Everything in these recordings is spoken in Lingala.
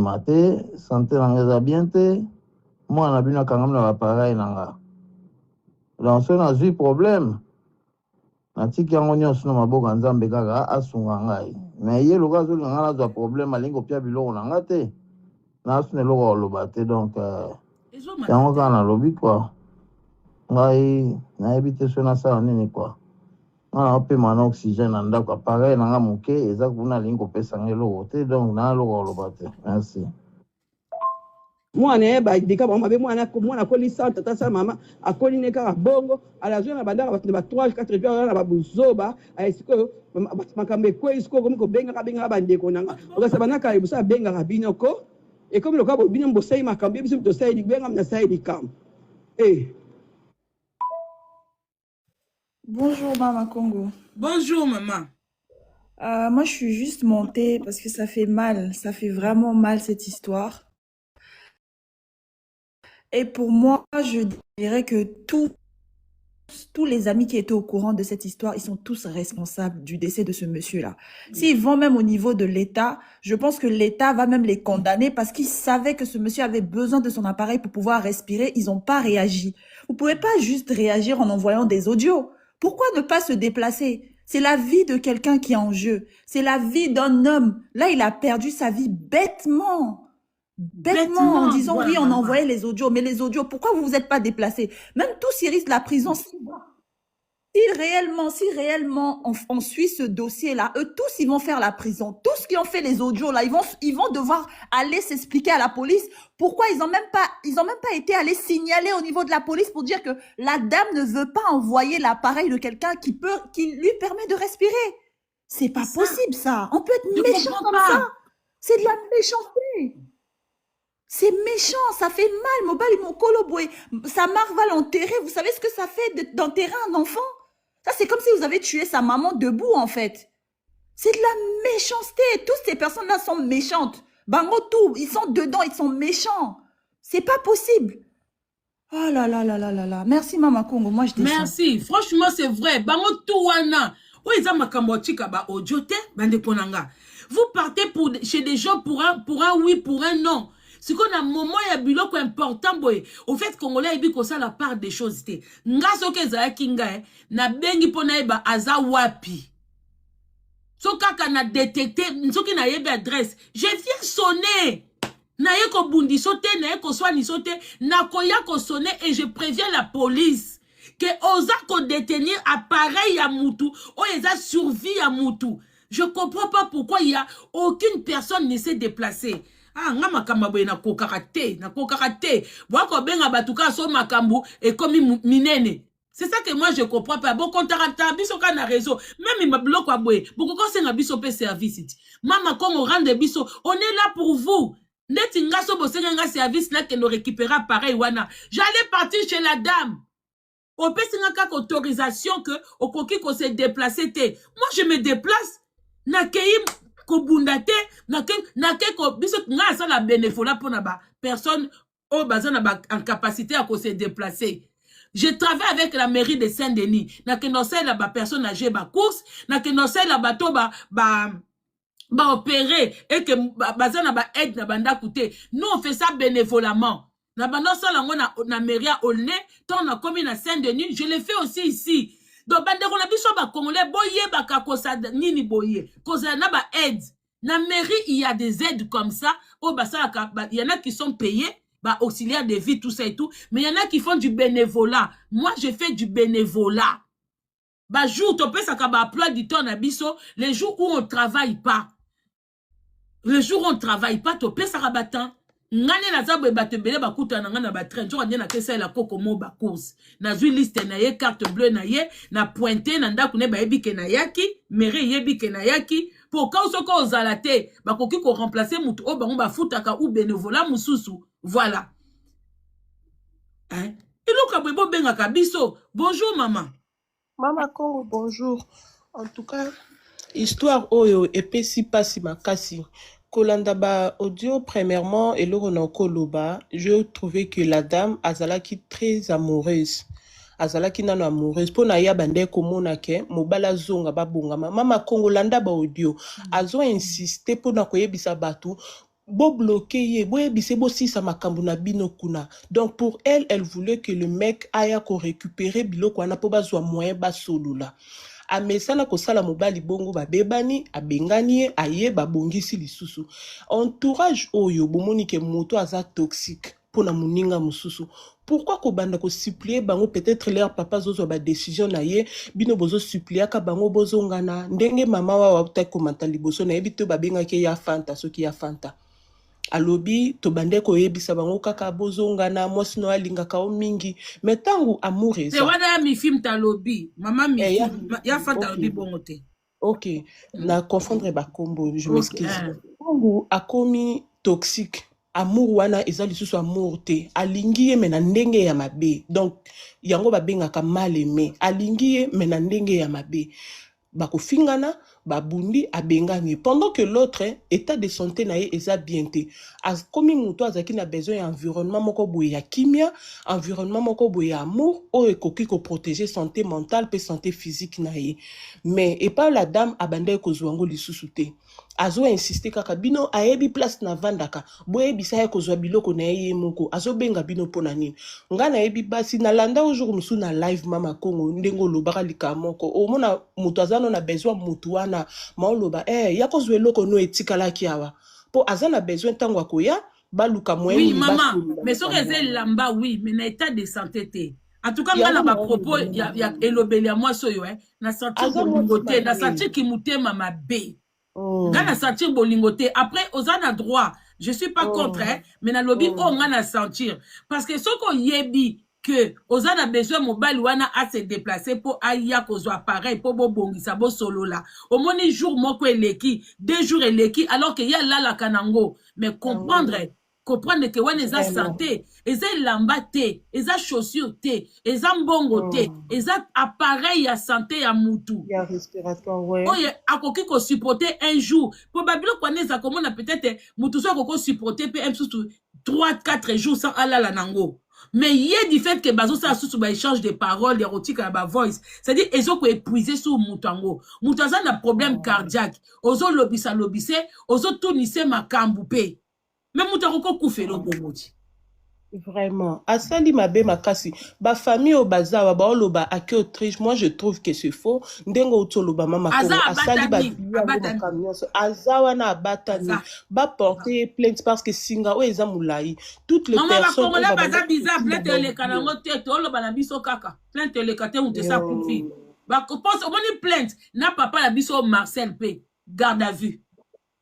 Naopema te, sante na nga eza bien te, mwana na bino akangami na bapareil na nga. Donc soki nazwi problème, natiki yango nyonso na maboko ya Nzambe kaka asunga ngai. Mais ye lokola azolinga ngai nazwa problème, alingi kopia biloko na nga te, naasuna eloko ya koloba te. Donc yango kaka nalobi quoi. Ngai nayebi te soki nasala nini quoi. Nga naopema na oxygène na ndako, appareil na nga moke eza kuna, alingi kopesa nga eloko te, donc na eloko ya koloba te. Merci. Mwana ye badika bango mabe, mwana mwana akoli sans tata sans mama, akoli ne kaka bongo. Ala azwi na bandaka bato na ba 3 4 jours na babuzoba. Aye sikoyo makambo ekwei, sikoyo okomi kobengaka bengaka bandeko na nga, okasa banaka liboso abengaka bino ko ekomi lokola bino bosali makambo, ye biso tosali benga nasali likambo eh. Bonjour Mama Congo. Bonjour maman. Moi je suis juste montée parce que ça fait mal, ça fait vraiment mal cette histoire. Et pour moi, je dirais que tous les amis qui étaient au courant de cette histoire, ils sont tous responsables du décès de ce monsieur-là. S'ils vont même au niveau de l'État, je pense que l'État va même les condamner parce qu'ils savaient que ce monsieur avait besoin de son appareil pour pouvoir respirer. Ils n'ont pas réagi. Vous pouvez pas juste réagir en envoyant des audios. Pourquoi ne pas se déplacer? C'est la vie de quelqu'un qui est en jeu. C'est la vie d'un homme. Là, il a perdu sa vie bêtement. Bêtement, en disant voilà, oui, on maman. envoyait les audios. Mais les audios, pourquoi vous vous êtes pas déplacé? Même tous, ils risquent la prison. Si réellement on suit ce dossier-là, eux tous, ils vont faire la prison. Tous qui ont fait les audios là, ils vont devoir aller s'expliquer à la police pourquoi ils ont même pas été allés signaler au niveau de la police pour dire que la dame ne veut pas envoyer l'appareil de quelqu'un qui lui permet de respirer. C'est pas possible, ça. On peut être Je méchant comprends comme pas. Ça. C'est de la méchanceté. C'est méchant, ça fait mal. Mobali mokolo boye. Sa mère va l'enterrer. Vous savez ce que ça fait d'enterrer un enfant? Ça, c'est comme si vous avez tué sa maman debout, en fait. C'est de la méchanceté. Toutes ces personnes-là sont méchantes. Bango tout, ils sont dedans, ils sont méchants. C'est pas possible. Oh là là là là là là. Merci Mama Congo, moi je descends. Merci. Franchement, c'est vrai. Bango tout wana. Oyo eza makambo otika ba audio te, bandeko na nga. Vous partez chez des gens pour un oui, pour un non. Sikoyo na moment ya biloko important boye, au fait, Congolais ayebi kosala part des choses te. Nga soki ezalaki nga, nabengi mpo nayeba aza wapi. So kaka na détecte, soki nayebi adresse, je viens sonner. Naye kobundiso te, naye koswaniso te, nakoya kosonner et je préviens la police ke oza kodétenir appareil ya mutu oyo eza survie ya mutu. Je comprends pas pourquoi il y a aucune personne ne s'est déplacée. Ah, nga makambo boye nakokaka te, nakokaka te. Boya kobenga bato kaka so makambo ekomi minene. C'est ça que moi je comprends pas. Bokontaka biso kaka na réseau, même biloko ya boye bokoki kosenga biso mpe service ti Mama Kongo rendre biso. On est là pour vous. Ndeti nga so bosenga nga service, nakende récupérer appareil wana, j'allais partir chez la dame. Opesi nga kaka autorisation que okoki kose déplacer te, moi je me déplace. Nakei kobunda te, nake ko biso. Ngai asala bénévolat mpona bapersonne oyo baza na baincapacité ya kose déplacer. Je travaille avec la mairie de Saint-Denis. Nakende osalela bapersonne âgée bacourse, nakende osalela bato ba, ba baopéré et que baza na baaide na bandako te. Nous, on fait ça bénévolement. Na banda osala yango na mairie ya Aulnay. Ntango nakomi na Saint-Denis, je le fais aussi ici. Donc bandeko na biso bacongolais, boyebaka kosala nini boye, kozala na baaide na mairie. Il y a des aides comme ça oyo basalaka. Il y en a qui sont payés, ba auxiliaires de vie, tout ça et tout, mais il y en a qui font du bénévolat. Moi, je fais du bénévolat. Bajour topesaka baemploi du temps na biso, les jours où on travaille pas, le jour où on travaille pas, topesaka batemps. Nga nde naza boye, bato ebele bakutana na nga na batrain. Nzoka nde nakesalela koko mo bacourse, nazwi liste na ye, carte bleue na ye, na pointe na ndako ne. Bayebi ke nayaki, mairie eyebi ke nayaki. Po kau soki ozala te, bakoki koremplacer motu oyo bango bafutaka ou bénévolat mosusu. Voilà, hein? Eloko ya boye bobengaka biso. Bonjour mama. Mama Congo, bonjour. En tout cas, histoire oyo epesi pasi makasi. Kolanda ba audio, premièrement, eloko na koloba, je trouvais que la dame azalaki très amoureuse. Azalaki nano amoureuse mpo na ye, abandaki komona ke mobali azonga, babongama. Mama Congo, landa ba audio, azo insiste mpona koyebisa bato. Bo bloquer ye, boyebisa ye bosilisa makambo na bino kuna. Donc pour elle, elle voulait que le mec aya ko recuperer biloko wana po bazwa moyen basolola. Amesana kosala mobali bongo babebani, abengani ye, aye babongisi lisusu. Entourage oyo bomoni ke moto aza toxique pona moninga mosusu, pourquoi kobanda ko supplier bango peut-etre leur papa azozwa ba decision na ye, bino bozo suppliaka bango bozongana ndenge mama wawa autaki komata liboso nayebi te babengaki ye ya Fanta soki ya Fanta alobi tobandaki koyebisa bango kaka bozongana mwasi no alingaka yo mingi mais ntango amour te eza wana ya mifi mta alobi mama eh, ya mifi ya mifi fanta alobi ok bongo te Ok, na confondre ba kombo, je Ok, m'excuse. eh. Tango akomi toxique, amour wana eza lisusu amour te. Alingi ye mais na ndenge ya mabe. Donc yango babengaka mal aimé. Alingi ye mais na ndenge ya mabe. Bakofingana, babundi, abengani ye. Pendant que l'autre, état de santé na ye eza bien te. Akomi moto azalaki na besoin ya environnement moko boye ya kimia, environnement moko boye ya amour oyo ekoki ko protéger santé mentale pe santé physique na ye. Mais epa la dame abandaki kozua ngo lisusu te azo insiste kaka bino ayebi place na vandaka boyebisa ye kozua biloko na ye ye moko azobenga bino pona nini nga nayebi basi na landa yo jour mosusu na live mama kongo ndenge olobaka likambo moko omona moto aza no na besoin motu wana ma oloba eh ya kozua eloko no etikalaki awa po aza na besoin ntango akoya baluka moyen Oui, nini maman, basolola mais soki makambo eza wana elamba oui, mais na état de santé te. En tout cas, nga na yango ba naoloba propos ya, ya elobeli ya mwasi oyo eh, na sentir aza bolingo mwasi te, na mabe sentir kimutema mabe. Nga na Mm. sentir bolingo te. Après, oza na droit. Je suis pas contre, eh, mais nalobi oyo nga na sentir. Parce que soki oyebi que oza na besoin mobali wana a se déplacer po aya kozwa appareil po bobongisa bosolola. Omoni jour moko eleki, 2 jours eleki, alors que ye alalaka nango. Mais comprendre comprendre que wana eza Vraiment. santé, eza elamba te, eza chaussure te, eza mbongo te, eza appareil ya santé ya mutu Ya respiratoire, ouais. oyo akoki kosupporter un jour po babiloko wana eza komona peut-être mutu so akoki kosupporter mpe mosusu 3 4 jours sans alala nango, mais ye du fait que bazosala susu ba échange de parole ya kotikala ba voice, c'est-à-dire ezokoépuise sur mutu yango. Mutu aza na problème cardiaque, ozolobisa lobise, ozotunise makambo mpe me mutu akoki kokufela obongo ti. Vraiment. Asali mabe makasi. Ba famille oyo baza awa baoloba ake Autriche, moi je trouve que c'est faux. Ndenge outi oloba mama Aza Kongo, asali ba abatami billet yango abatami makambo nyonso. Aza wana abatami. Aza Ba porter ye plainte parce que singa oyo eza molayi. Toutes les mama personnes oyo bakongolais baza babandaki bizarre, kotinda plainte ba eleka audio. nango te, toloba na biso kaka plainte eleka te, moto esi akufi. Yo. Bakopose omoni plainte na papa na biso Marcel mpe garde à vue.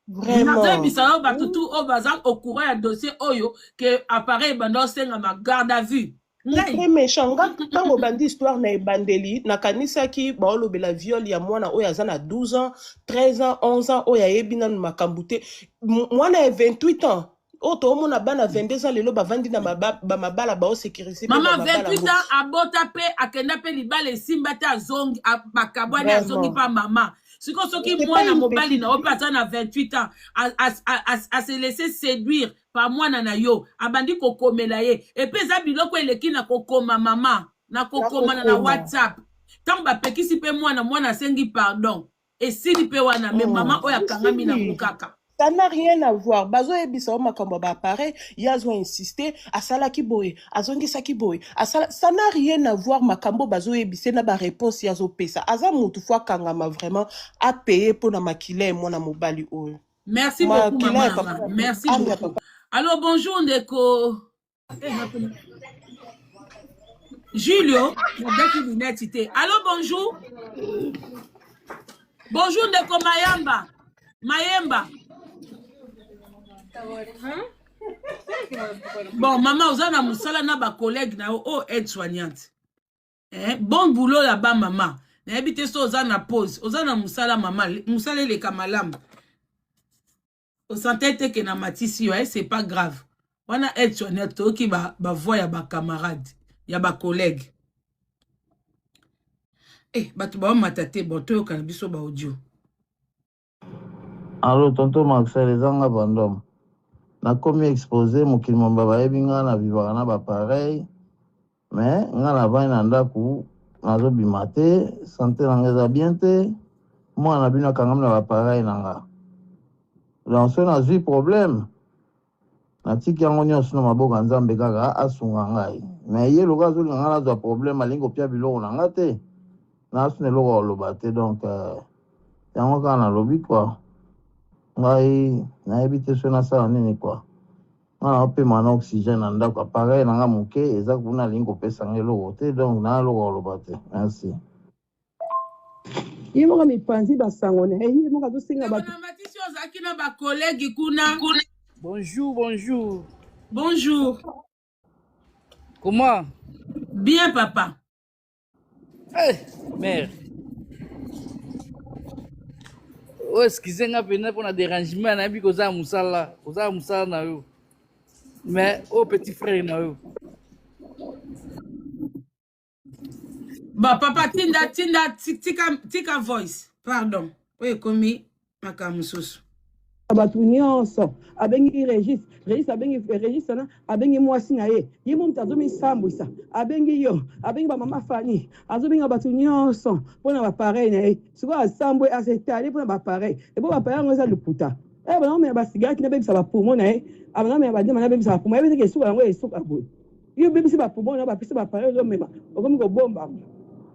Vraiment. Nazoyebisa yo bato tu oyo baza au courant ya dossier oyo ke appareil ebanda osengama garde à vue. C'est Ngai très méchant. Nga ntango obandi histoire na ebandeli, nakanisaki baolobela viol ya mwana oyo aza na 12 ans, 13 ans, 11 ans, oyo ayebi nanu makambo te. Mwana ya 28 ans, oyo toomona bana 22 ans lelo bavandi na bamabala baosécurise mpe mama bamabala 28 yango. ans abota mpe akenda mpe libala esimba te, azongi bakabwani, azongi Vraiment. mpa mama. Sikoyo soki C'est pas mwana une mobali petite na yo mpe aza na 28 ans ase laisse séduire par mwana na yo, abandi kokomela ye epe eza biloko eleki na kokoma mama na na kokomana na kokoma. WhatsApp. Ntango bapekisi mpe mwana, mwana asengi pardon, esili mpe wana. Me mama oyo akangami nango Esili. kaka. Ça n'a rien à voir. Bazoyebisa yo makambo ya baappareil, ye azo insiste, asalaki boye, azongisaki boye. Asala... Ça n'a rien à voir makambo bazoyebisa na baréponse ye azopesa. Aza mutu fo akangama vraiment, apaye mpona makila ya mwana mobali oyo. Merci beaucoup Makila mama ya na papa nga, merci ame ya beaucoup. papa. Alors bonjour ndeko Julio, nabaki lunette te. Allo bonjour, bonjour ndeko Mayamba Mayemba. Bon mama, oza na mosala na bacollègue na yo oyo aide soignante eh, bon boulot là-bas mama. Nayebi te so oza na pause, oza na mosala mama, mosala eleka malamu. Osante te ke na matisi yo eh, c'est pas grave. Wana aide soignante, toyoki bavoix ya bacamarade ya bacollègue eh, bato baomata te. Bon, toyoka na biso baaudio. Allo tonton Marcel, ezanga Vandome. Nakomi exposé, mokili mobimba bayebi nga na vivaka na baappareil, mais nga navandi na ndako, nazobima te, santé na nga eza bien te. Mwana na bino akangami na baappareil na nga. Donc soki nazwi problème Natiki yango nyonso na maboko ya Nzambe kaka asunga ngai. Mais ye lokola azolinga ngai nazwa problème, alingi kopia biloko na ngai te. Naza na eloko ya koloba te donc euh, yango kaka nalobi quoi. Ngai nayebi te soki nasala nini quoi. Ngai naopema na oxygène na ndako, appareil na ngai moke eza kuna, alingi kopesa ngai eloko te donc naa eloko ya koloba te. Merci. Ye moko mipanzi basango na ye, ye moko azosenga bato. Na matisi ozalaki na ba collègue kuna. Bonjour, bonjour. Bonjour. Comment? Bien, papa. Eh, hey, mère. Oh, excusez nga pena pour na dérangement nayebi koza musala, koza musala na yo. Mais oh petit frère na yo. Ba papa tinda tinda tika tika voice. Pardon. Oyo ekomi makambo mosusu. Bato nyonso abengi Regis, Regis abengi Regis wana abengi mwasi na ye, ye mo moto azomisambwisa, abengi yo, abengi ba mama Fanny, azobenga bato nyonso mpo na bapareil na ye. Sikoyo asambwe asetale mpo na bapareil, ebo bapareil yango eza lokuta. Eh, bana omela basigarete nabebisa bapoumon na ye, abana omela bandema nabebisa bapoumon, yebi teke esuka yango esuka boye. Yo obebisi ba poumon na bapesi ba appareil ozomema okomi kobomba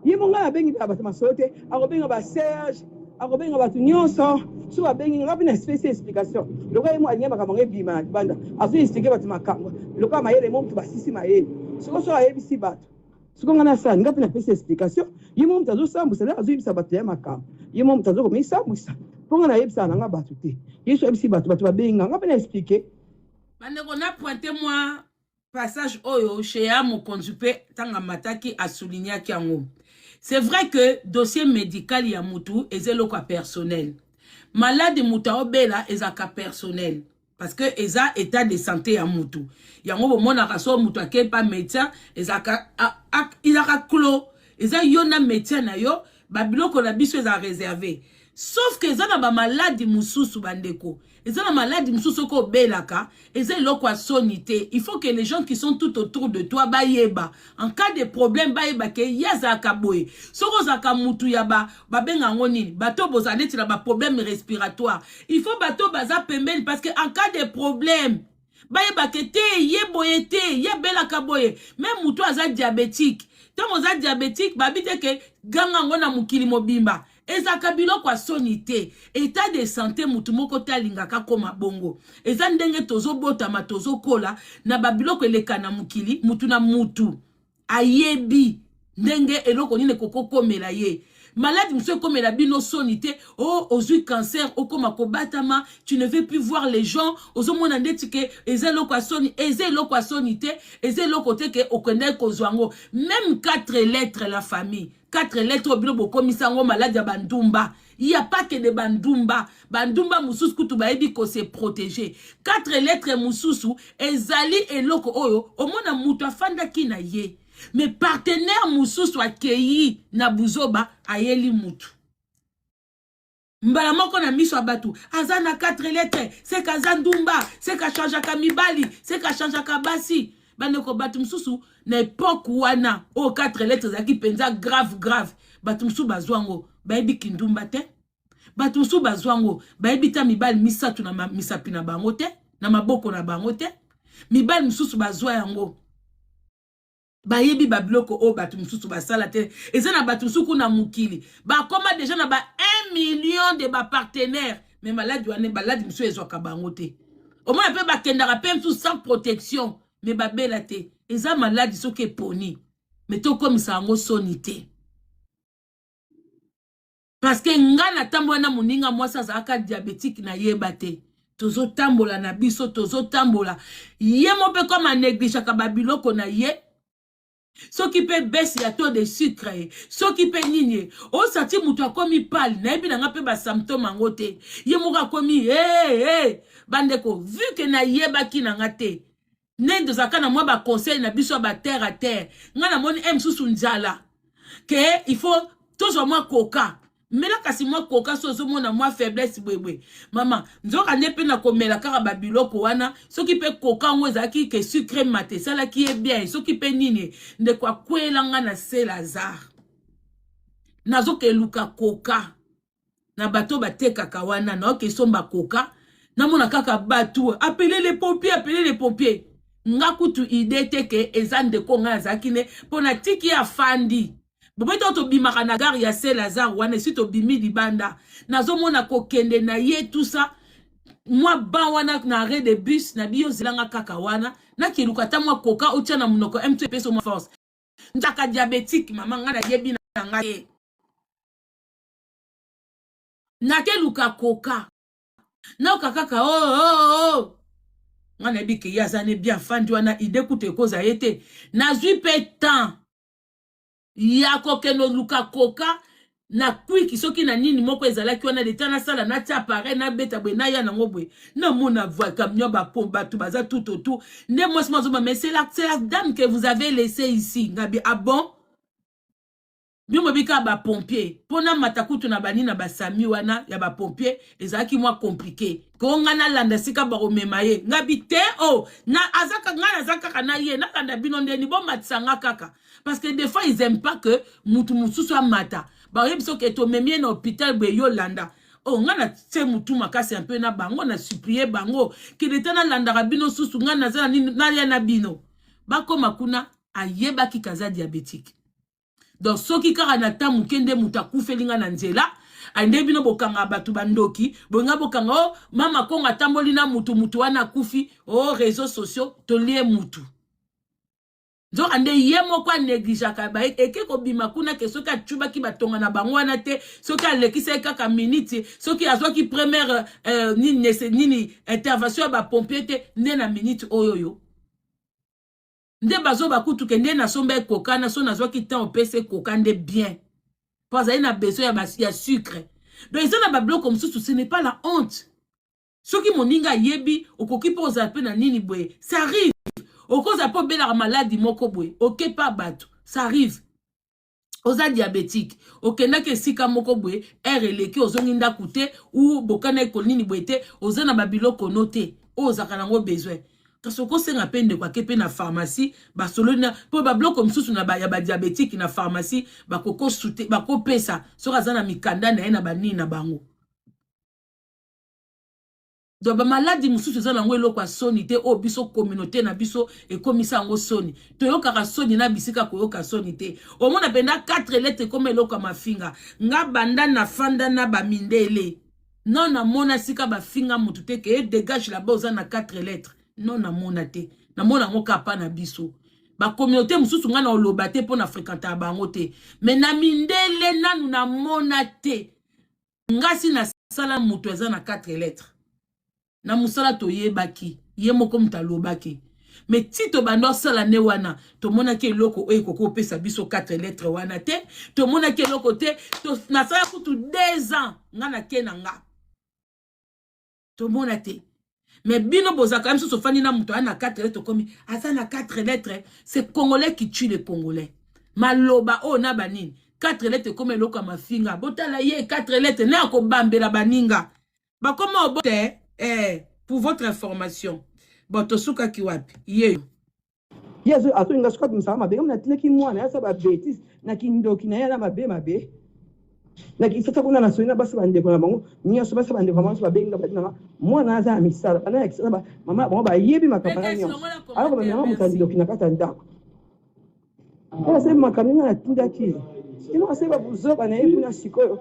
ye mo ngai abengi bato masolo te akobenga ba Serge akobenga bato nyonso soki abengi ngai mpe na espesi explication lokola ye mo alingi makambo yango ebima na libanda azo explike bato makambo lokola mayele mo moto basisi mayele sikoyo soki ayebisi bato sikoyo ngai nasala ngai mpe napesi explication ye mo moto azosambwisa nde azoyebisa bato ya makambo ye mo moto azokomisambwisa mpo ngai nayebisaka na ngai bato te ye so ayebisi bato bato babengi ngai ngai mpe na explike bandeko na pointe mwa Passage oyo Shea Mokonzi pe tanga amataki a soulignaki yango. C'est vrai que dossier medical ya mutu eza eloko ya personnel. Malade mutu aobela ezalaka personnel parce que eza état de santé ya mutu. Yango bomonaka so mutu ake pa médecin ezalaka ezalaka clos. Eza yo na médecin na yo ba biloko na biso eza réservé. Sauf que eza na ba maladi mususu bandeko. Eza na maladi mususu soki obelaka eza eloko ya soni te. Il faut que les gens qui sont tout autour de toi bayeba. En cas de problème bayeba ke ye azalaka boye. Soki ozalaka mutu ya ba babenga yango nini? Bato bozala neti na ba problème respiratoire. Il faut bato baza pembeni parce que en cas de problème bayeba ke te ye boye te ye abelaka boye meme mutu aza diabetique ntango oza diabetique babi te ke ganga yango na mokili mobimba ezalaka biloko ya soni te etat de sante mutu moko te alingaka akoma bongo eza ndenge tozobotama tozokola na babiloko eleka na mokili mutu na mutu ayebi ndenge eloko nini ekokokomela ye maladi mosusu ekomela bino soni te o oh, ozwi cancer okoma kobatama tu ne veux plus voir les gens ozomona ndeti ke eza eloko ya soni eza eloko ya soni te eza eloko te ke okendaki kozwa yango meme 4 lettres la famille 4 lettres oyo bino bokomisa yango maladi ya bandumba il y a pas que de bandumba bandumba mosusu kutu bayebi ko se protéger 4 lettres mosusu ezali eloko oyo omona moto afandaki na ye mais partenaire mosusu akei na buzoba ayeli mutu mbala moko na miso ya bato aza na 4 lettres seke aza ndumba seke achangeaka mibali seke achangeaka basi bandeko bato mosusu na epoke wana oyo 4 lettres ezalaki mpenza grave grave bato mosusu bazwa yango bayebi kindumba te bato mosusu bazwa yango bayebi ta mibali misato na misapi na bango te na maboko na bango te mibali mosusu bazwa yango bayebi babiloko oyo bato mosusu basala te eza na bato mosusu kuna mokili bakoma deja na ba 1 million de bapartenaire me maladi wana baladi mosusu ezwaka bango te omona mpe bakendaka mpe mosusu sans protection me babela te eza maladi soki eponi me tokomisa yango soni te parce que nga natambola na moninga mwasi azalaka diabétique nayeba te tozotambola na biso tozotambola ye mo mpe koma negligeaka babiloko na ye soki mpe baisse ya taux de sucre ye soki mpe nini ye osati moto akomi pale nayebi na nga mpe basymptome yango te ye moko akomi hey, hey. bandeko vu ke nayebaki na nga te ndenge tozalaka na mwa baconseil na biso ya baterre a terre ngai namoni e mosusu nzala ke il faut tozwa mwa koka mela kasi mwa koka so ozomona mwa faiblesse bwebwe mama nzoka nde mpe na komela kaka babiloko wana soki mpe koka yango ezalaki ke sucre mate esalaki ye bien soki mpe nini ndeko akwela nga na se lazare nazokeluka koka na bato batekaka wana naoke esomba koka Namona kaka batu, appelez les pompiers, appelez les pompiers. Nga kutu idée te ke eza ndeko nga azalaki ne mpo natiki ye afandi. Bobe ntango tobimaka na gare ya Saint Lazare wana esi tobimi libanda, nazomona kokende na ye tout ça mwa ban wana na arrêt de bus na biyo zelanga kaka wana nakeluka ata mwa koka otia na monoko m2 epesa mwa force. Nzaka diabetique mama nga nayebi na nga te. Nakeluka koka nayoka kaka oh, oh, oh. Nga nayebi ke ye aza ne bien afandi wana ide kutu ekoza ye te. Nazwi mpe temps ya kokende oluka koka na kwiki soki na nini moko ezalaki wana leta nasala natia appareil nabeta boye naya nango boye namona camion bato baza tout autour nde mwasi mwa mais c'est la, c'est la dame que vous avez laissé ici. Ngabi ah bon, bino boyebi kaka bapompier mpo namata kutu na bani na basami wana ya bapompier ezalaki mwa compliqué ko nga nalanda sika bakomema ye ngabi te o oh, na azaka nga naza kaka na ye nalanda bino ndeni bomatisa nga kaka parce que des fois ils aiment pas que mutu mosusu amata bayebi soki tomemi ye na hôpital boye yo landa oh nga na tie mutu makasi un peu na bango na supplier bango kende ta nalandaka bino susu nga naza na nini naya na bino bakoma kuna ayebaki kaza diabétique. Donc soki kaka na temps moke nde moto akufeli nga na nzela ande bino bokanga bato bandoki bolinga bokanga o oh, mama Kongo atamboli na mutu mutu wana akufi o oh, réseaux sociaux tolie mutu nzoka nde ye moko anegligeaka ba eke kobima kuna ke soki acubaki batonga na bango wana te soki alekisaki kaka miniti soki azwaki première euh, nini, nini intervention ya bapompier te nde na miniti oyo yo nde bazoba kutu ke nde nasomba ekoka na so nazwaki temps opesa ekoka nde bien po azali na besoin ya, ya sucre. Donc eza na babiloko mosusu ce n'est pas la honte. Soki moninga ayebi okoki mpo ozala mpe na nini boye ça arrive okozala mpo obelaka maladi moko boye okepa bato ça arrive oza diabétique okendaki esika moko boye heure eleki ozongi ndako te ou bokanaki konini boye te oza na babiloko no te oyo ozalaka nango besoin kasi okosenga mpe ndeko ake mpe na pharmacie basololi na mpo babiloko mosusu na ba, ya badiabétique na pharmacie bakokosute bakopesa soki aza na mikanda na ye na banini na bango. Donc bamaladi mosusu eza nango eloko ya soni te oyo biso communauté na biso ekomisa yango soni. Toyokaka soni na bisika koyoka soni te. Omona mpenza 4 lettres ekoma eloko ya mafinga. Nga banda na fanda na bamindele non namona sika bafinga motu te ke dégage là-bas oza na 4 lettres non namona te. Namona yango kapa na biso bacommunauté mosusu nga na oloba te mpo na fréquentaka bango te mais na mindele nanu namona te. Nga si nasala moto aza na 4 lettres na mosala toyebaki ye moko moto alobaki mais ti tobanda osala nde wana tomonaki eloko oyo ekoki kopesa biso 4 lettres wana te tomonaki eloko te nasala kutu 2 ans nga nake na nga tomona te mais bino bozalaka misusu ofandi na moto aya na 4 lettres okomi aza na 4 lettres. C'est congolais qui tue les congolais. Maloba oyo na banini 4 lettres ekoma eloko ya mafinga botala ye 4 lettres ne akobambela baninga bakoma obote eh, pour votre information bon tosukaki wapi ye ye azolinga soki abimisaka mabe ngai natindaki mwana ya ba bêtise na kindoki na ye na mabe mabe na kisasa kuna na soni na basi bandeko na bango nyonso basi bandeko na bango nyonso babengi nga batinanga mwana aza na misala bana ya kisasa mama bango bayebi makambo na nyonso aloko bamema moto ya ndoki na kati ya ndako oyo asali makambo nga natindaki ye moko asali babuzoba na ye kuna sikoyo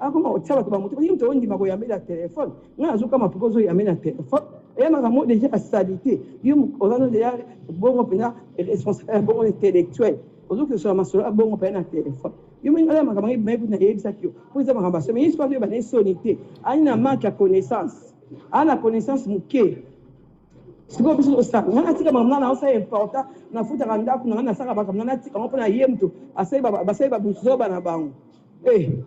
akoma kotia bato bamoto ye moto ondima koyambela telefone nga nazokama mpo ozoyambe na telefone eya makambo deja asali te yo oza no deja bongo mpenza responsable bongo intellectuel ozokosola masolo ya bongo mpenza na telefone yo mingi aza makambo ngai kutu nayebisaki yo mpo eza makambo aso mais ye sikoyo azoyeba na ye soni te ani na manque ya connaissance aa na connaissance moke sikoyo biso tosala ngai natika makambo ngai naosala important nafutaka ndako na ngai nasalaka makambo ngai natika yango mpona ye moto basali babuzoba na bango ngai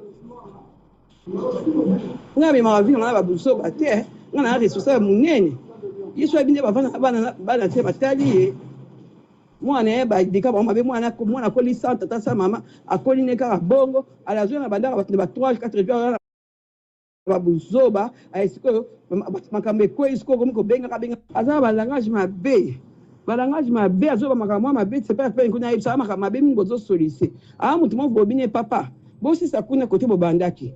amemaka vi na ngai na babuzoba te ngai na responsable monene ye so ayebi nde bavanda bana te batali ye mwana ye badika bango mabe mwana akoli sans tata sans mama akoli ne kaka bongo alazwi na bandaka bato na ba 3 4 jours babuzoba sikoyo makambo ekwei sikoyo komi kobengaka benga aza na balangage mabe balangage mabe azoba makambo mwa mabe c'est pas peine kuna ayebisaka makambo mabe mingi bozosolise aa motu moko bobi ne papa bosisa kuna kote bobandaki.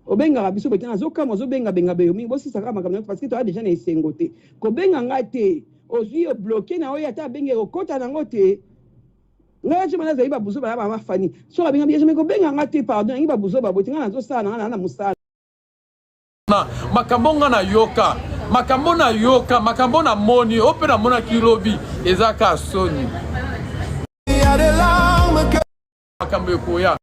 Obengaka biso boye te nazo kamwa ozo benga benga beyo mingi bosisa kaka makambo na parce que toza dejà na esengo te kobenga nga te ozui yo bloque na oyo ata abengi ekokota nango te ngai ya jema nazali ba buzoba na mama Fanny soki abenga biye jema kobenga nga te pardon yangi ba buzoba boye te ngai nazo sala na ngai na mosala. Makambo nga na yoka, makambo na yoka, makambo na moni, oyo mpe namonaki lobi, eza kaka soni. Makambo ekoya.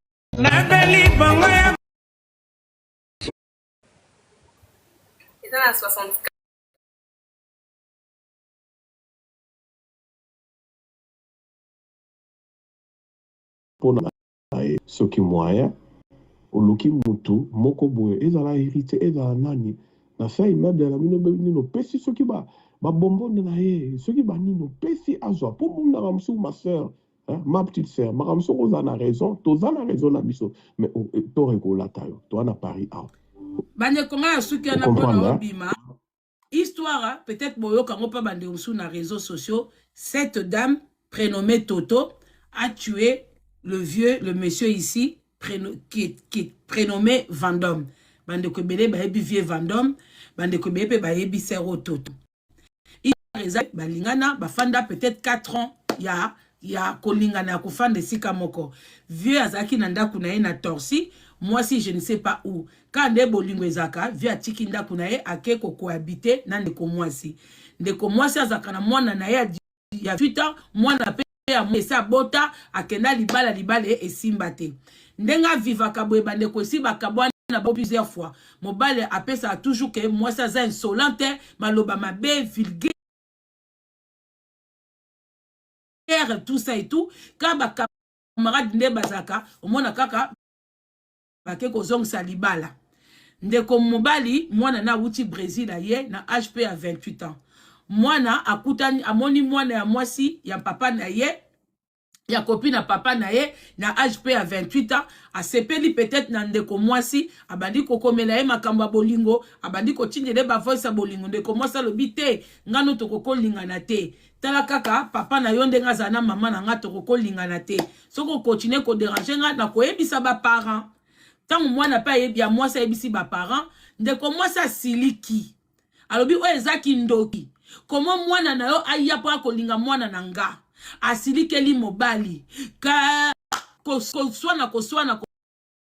Eza na 64. Pona ye soki moyen oluki mutu moko boye ezala heritier ezala nani na se ya immeuble na bino nini opesi soki ba ba bonbonne na ye soki ba nini opesi azwa po monaka mosusu ma soeur hein, ma petite soeur makambo mosusu okozala na raison toza na raison na biso mais tort ekolata yo toa na Paris awa. Bandeko ngai asuki wana mpona Ocomprendre hein? obima Histoire peut-être boyoka yango pa bandeko mosusu na réseaux sociaux, cette dame prénommée Toto a tué le vieux, le monsieur ici préno, qui, qui prénommé Vandome. Bandeko ebele bayebi vieux Vandome, bandeko ebele pe bayebi sero Toto. Eza balingana bafanda peut-être 4 ans ya ya kolingana ya kofanda esika moko. Vieux azalaki na ndako na ye na Torcy, mwasi je ne sais pas où. Kaka nde bolingo ezalaka, vieux atiki ndako na ye ake ko cohabiter na ndeko mwasi. Ndeko mwasi azalaka na mwana na ye ya 18 ans, mwana pe ya esi abota, akenda libala, libala esimba te. Ndenge avivaka boye bandeko esi bakabwana na plusieurs fois. Mobali apesaka toujours que mwasi aza insolente, maloba mabe, vulgaire, tout ça et tout. Ka ba camarade nde bazalaka, omona kaka bake kozongisa libala. Ndeko mobali mwana na awuti Brésil aye na âge pe ya 28 ans. Mwana akutani amoni mwana ya mwasi ya papa na ye ya copine na papa na ye na âge pe ya 28 ans, asepeli peut-être na ndeko mwasi, abandi kokomela ye makambo ya bolingo, abandi kotindela ye ba voice ya bolingo. Ndeko mwasi alobi te, ngano tokokolingana te, tala kaka papa na yo ndenge azala na mama na nga, tokokolingana te, soki okontinue koderange nga nakoyebisa ba parents. Ntango mwana pe ayebi ya mwasi ayebisi ba parents, ndeko mwasi asiliki, alobi oyo eza kindoki, komo mwana na yo aya mpo akolinga mwana na nga. Asilikeli mobali ka koswana koswana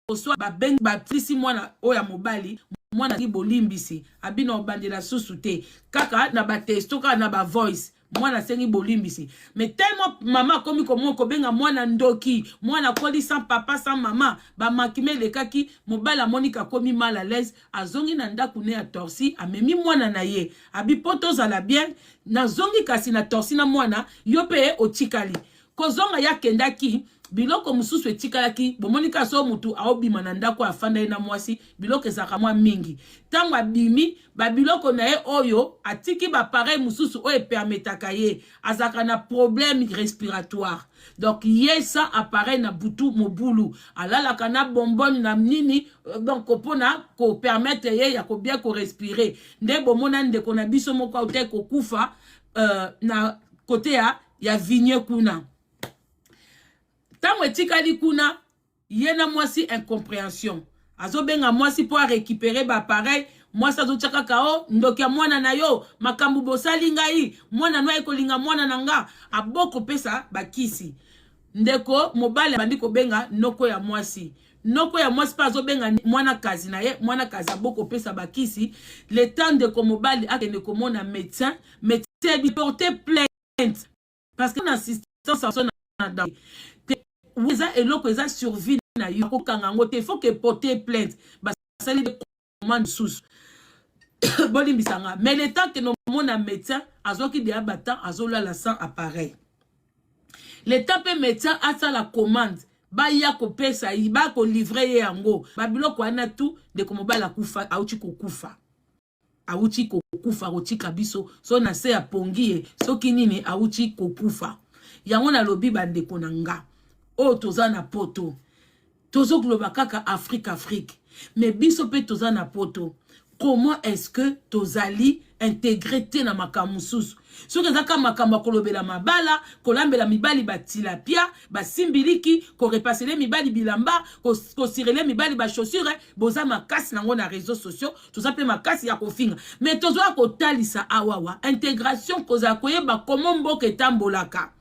koswana, babengi batlisi mwana oyo ya mobali, mwana ki bolimbisi abina obandela susu te, kaka na ba testo kaka na ba voice mwana asengi bolimbisi. Mais tellement mama akomi komona kobenga mwana ndoki, mwana akoli sans papa sans mama, bamakima elekaki, mobali amoni akomi mal à l'aise, azongi na ndako ne ya Torcy, amemi mwana na ye, abi po tozala bien, nazongi kasi na Torcy na mwana, yo pe otikali. Kozonga ya kendaki, biloko mosusu etikalaki, bomoni kaka so mutu aobima na ndako afanda ye na mwasi, biloko ezalaka mwa mingi. Ntango abimi, babiloko na ye oyo atiki, ba appareil mosusu oyo epermetaka ye, azalaka na problème respiratoire. Donc ye sans appareil na butu mobulu, alalaka na bonbonne na nini, donc mpona kopermettre ye ya kobia korespirer. Nde bomona ndeko na biso moko autaki kokufa na kote ya vigne kuna. Ntango etikali kuna ye na mwasi incompréhension, azobenga mwasi mpo arécupérer ba appareil, mwasi azotia kaka o ndoki ya mwana na yo, makambo bosali ngai, mwana no aye kolinga mwana na nga, abokopesa bakisi. Ndeko mobali abandi kobenga noko ya mwasi, noko ya mwasi mpe azobenga mwana kazi na ye, mwana kazi abokopesa bakisi. Le temps ndeko mobali akende komona médecin, médecin porter plainte parce que na assistance na danger eza eloko eza survie na yo, akokanga yango te, faut que porter plainte. Basali commande susu, bolimbisanga, mais le temps que nomona médecin azwaki deya batemps azolala sans appareil. Le temps mpe médecin asala commande, baya kopesa ye, bakolivrer ye yango, babiloko wana tu, ndeko mobali akufa, auti kokufa, awuti kokufa, kotika biso so na se ya pongi ye soki nini, awuti kokufa. Yango nalobi bandeko na nga oyo toza na poto, tozokoloba kaka Afrique, Afrique, mais biso mpe toza na poto. Comment est-ce que tozali? integre te na makambo mosusu. Soki eza kaka makambo ya kolobela mabala, kolambela mibali ba tilapia, ba simbiliki, korepasele mibali bilamba, kosirele mibali ba chaussure, boza makasi nango na réseaux sociaux, toza mpe makasi ya kofinga. Mais tozoya kotalisa awawa integration kozala koyeba komo mboka etambolaka.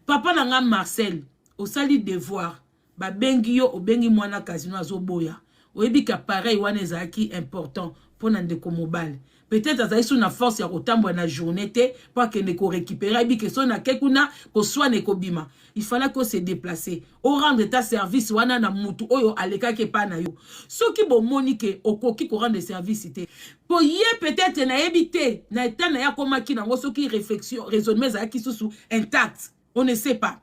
Papa na nga Marcel, osali devoir. Babengi yo obengi muana casino azoboya oyebi ke appareil wana ezalaki important pona ndeko mobali peut etre azali su na force ya kotambola na journée te po akende ko recuperer ayebi ke soki nake kuna koswana ekobima il fallait o se déplacer o rendre ta service wana na mutu oyo alekaki epai na yo soki bomoni ke okoki ko rendre service te po ye peut etre nayebi te na etat na ye akomaki nango soki réflexion raisonnement ezalaki susu intact on ne sait pas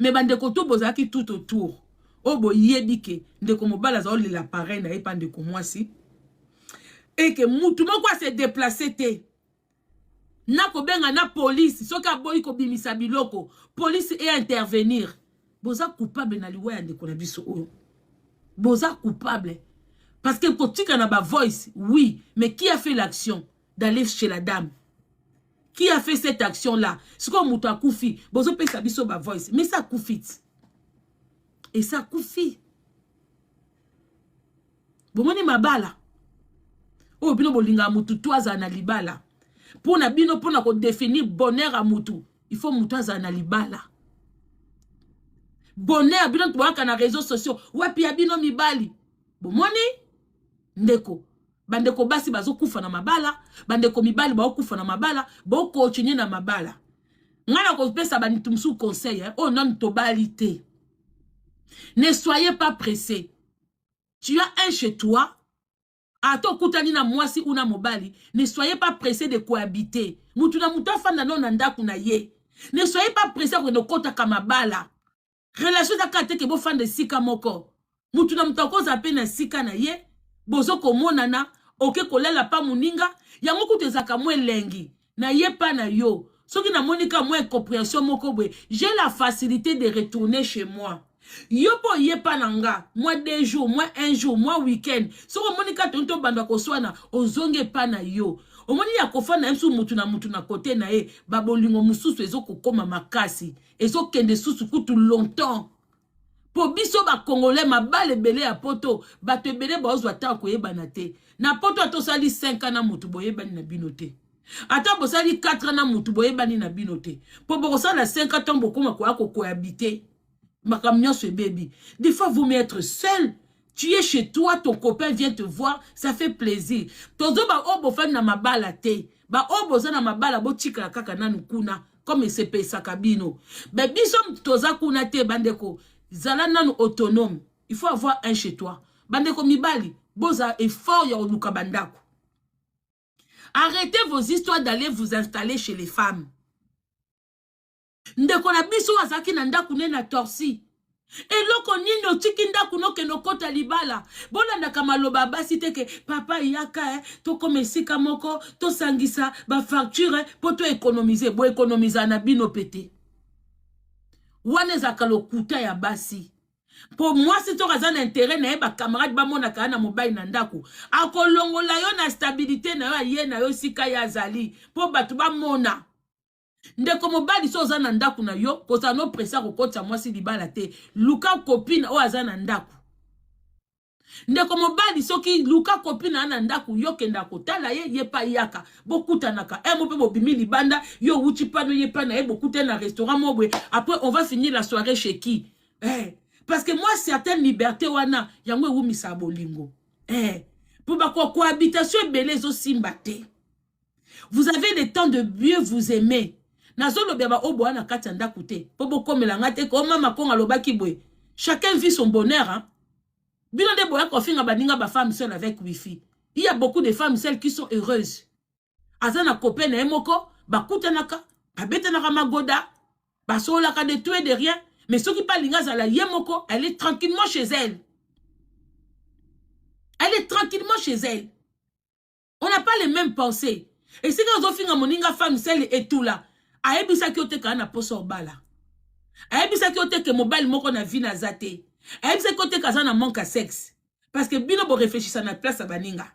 Mais bandeko tout bozalaki tout autour oyo boyebi ke ndeko mobali aza olela pareil na ye pa ndeko mwasi et ke mutu moko ase déplacer te na kobenga na police soki aboyi kobimisa biloko police e intervenir boza coupable na liwa ya ndeko na biso oyo boza coupable parce que kotika na ba voice oui mais qui a fait l'action d'aller chez la dame qui a fait cette action là sikoyo moto akufi bozopesa biso ba voice mais ça akufi ti esa akufi bomoni mabala oyo bino bolingaka motu to azala na libala mpo na bino mpo na kodefinir bonheur ya motu il faut motu azala na libala bonheur bino boyaka na réseau sociaux wapi ya bino mibali bomoni ndeko bandeko basi bazokufa na mabala bandeko mibali baokufa na mabala bokontinue na mabala ngai nakopesa bantu mosusu conseil eh? oyo nanu tobali te ne soyez pas pressé tu as un chez toi ata okutani na mwasi ou na mobali ne soyez pas pressé de cohabiter mutu na mutu afanda nano na ndako na ye ne soyez pas pressé ya kokende okotaka mabala Relation eza kaka te ke bofanda esika moko. Mutu na mutu akozala pe na esika na ye, bozo komonana, oke kolala pa moninga, yango kutu ezalaka mwa elengi. Na ye pa na yo. Soki namoni kaka mwa incomprehension moko boye, j'ai la facilite de retourner chez moi. Yo pe oye pa na nga, mwa deux jours, mwa un jour, mwa week-end, soki omoni kaka tolingi tobanda koswana, ozongi epa na yo. Omoni ya kofanda ye mosusu mutu na mutu na cote na ye, ba bolingo mosusu ezo kokoma makasi. Ezokende susu kutu longtemps. Po biso ba congolais mabala ebele ya poto bato ebele baozwa temps koyebana te. Na poto ata osali 5 ans na mutu boyebani na bino te. Ata bosali 4 ans na mutu boyebani na bino te. Po bokosala 5 ans tant bokoma koya ko cohabiter. Makambo nyonso ebebi. Des fois vaut mieux être seul. Tu es chez toi, ton copain vient te voir, ça fait plaisir. Tozo ba oyo bofandi na mabala te. Ba oyo boza na mabala botikala kaka nanu kuna. Comme esepesaka bino. Mais biso toza kuna te bandeko. Zala nanu autonome. Il faut avoir un chez toi. Bandeko mibali, boza effort ya koluka bandako. Arrêtez vos histoires d'aller vous installer chez les femmes. Ndeko na biso azalaki na ndako ne na Torcy. Eloko nini otiki ndako nokende okota libala? Bolandaka maloba ya basi te ke papa yaka eh, tokoma esika moko tosangisa ba facture eh, po to economiser. Bo economiser na bino pe te. Wana ezalaka lokuta ya basi. Po mwasi soki aza na interet na ye ba camarade bamonaka ye na mobali na ndako akolongola yo na stabilite na yo aye na yo esika ye azali po bato bamona. Ndeko mobali so oza na ndaku na yo kozala no presse ya kokotisa mwasi libala te luka copine oyo aza na ndaku ndeko mobali soki luka copine aza na ndaku yo kenda kotala ye ye pa yaka bokutanaka eh, mo pe bobimi libanda yo owuti pano ye pa na ye bokutani na restaurant mo boye après on va finir la soirée chez qui eh, parce que moi certaine liberté wana yango ewumisa bolingo eh, po ba cohabitation ebele ezosimba te Vous avez le temps de mieux vous aimer. Nazolobela ba oyo boa na kati ya ndako te po bokomela nga te ko mama kongo alobaki boye. Chacun vit son bonheur hein. Bino nde boya kofinga baninga ba femmes seules avec wifi. Il y a beaucoup de femmes seules qui sont heureuses. Aza na copain na ye moko bakutanaka babetanaka magoda basololaka de tout et de rien mais soki pe alingi azala ye moko elle est tranquillement chez elle. Elle est tranquillement chez elle. On n'a pas les mêmes pensées. Esika ozofinga moninga femme seule etula ayebisaki yo te kaa na posa obala. Ayebisaki yo te ke mobali moko na vie na aza te. Ayebisaki yo te ke aza na manque ya sexe. Parce que bino bo réfléchissa na place ya baninga.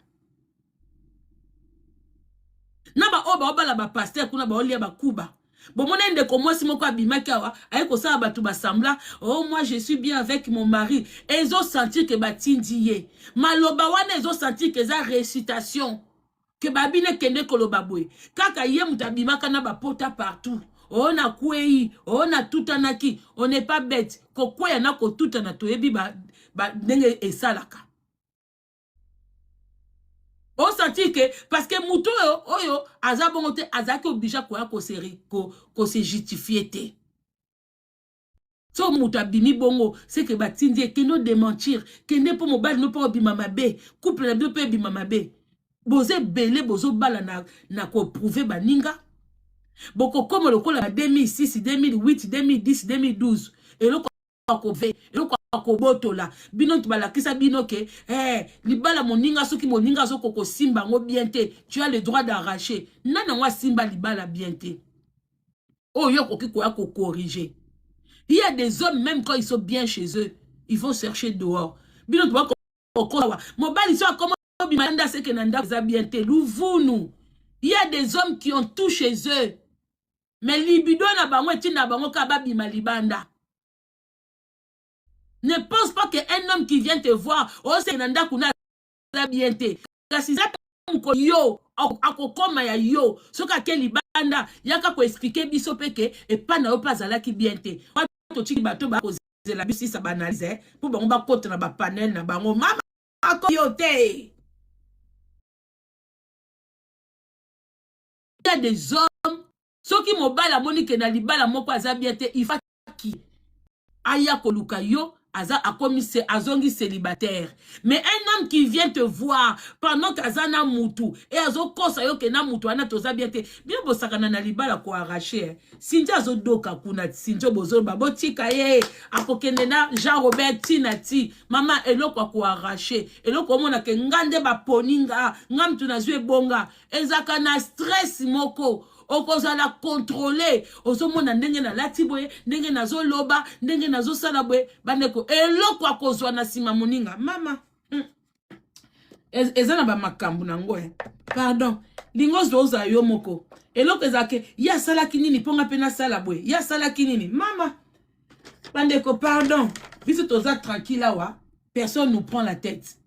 Na ba oyo baobala ba pasteur kuna baolia bakuba. Bomona ndeko mwasi moko abimaki awa aye kosala bato basembla, oh moi je suis bien avec mon mari. Ezo sentir que batindi ye. Maloba wana ezo sentir que eza récitation. Que babine kende koloba boye. Kaka ye moto abimaka na bapota partout. Oh na kwei, oh na tutanaki, on n'est pas bête. Kokweya na kotutana toyebi ba, ba ndenge esalaka. Osanti ke parce que moto oyo oyo aza bongo te azalaki oblige koya kose ko, kose justifier te. So moto abimi bongo c'est que batindi ye kende odementir, kende mpo mobali no mpo obima mabe, couple na bino mpe ebima mabe. Boza ebele bozobala na, na koprouve baninga. Bokokoma lokola ba 2006, 2008, 2010, 2012. Eloko akove eloko akobotola bino nti balakisa bino ke eh, libala moninga soki moninga azokoka kosimba yango bien te, tu as le droit d'arracher. Nani yango asimba libala bien te oyo yo okoki koya kocorriger? Il y a des hommes même quand ils sont bien chez eux, ils vont chercher dehors. Bino nti bakokosawa mobali so akoma obima nda seke na ndako eza bien te luvunu. Il y a des hommes qui ont tout chez eux, mais libido na bango etinda bango kaka babima libanda. Ne pense pas que un homme qui vient te voir oseke na ndako na aza bien te, kasi eza mokolo yo akokoma ya yo soki ake libanda yaka koexplike biso mpe ke epai na yo mpe azalaki bien te. Totiki bato bakozela biso sisa baanalyse mpo bango bakota na bapanel na bango. Mama ako yo te. Il y a des hommes soki mobali amoni ke na libala moko aza bien te, il faut ki aya koluka yo aza akomi se azongi célibataire. Mais un homme qui vient te voir pendant qu'aza na mutu et azokosa yo ke na mutu wana toza bien te, bino bosakana na libala ko arracher. Sinja azodoka kuna, Sinjo bozoloba botika ye akokende na Jean Robert tina ti mama eloko ako arracher eloko omona ke nga nde baponi nga nga mutu nazwi ebonga ezaka na stress moko okozala contrôle. Ozomona ndenge nalati boye, ndenge nazoloba, ndenge nazosala boye, bandeko eloko akozwa na nsima moninga mama eza na bamakambo nango eh. Pardon, lingo ozwa ozala yo moko eloko ezalaka ye asalaki nini mpo nga mpe nasala boye, ye asalaki nini mama. Bandeko pardon, biso toza tranquille awa, personne nous prend la tête.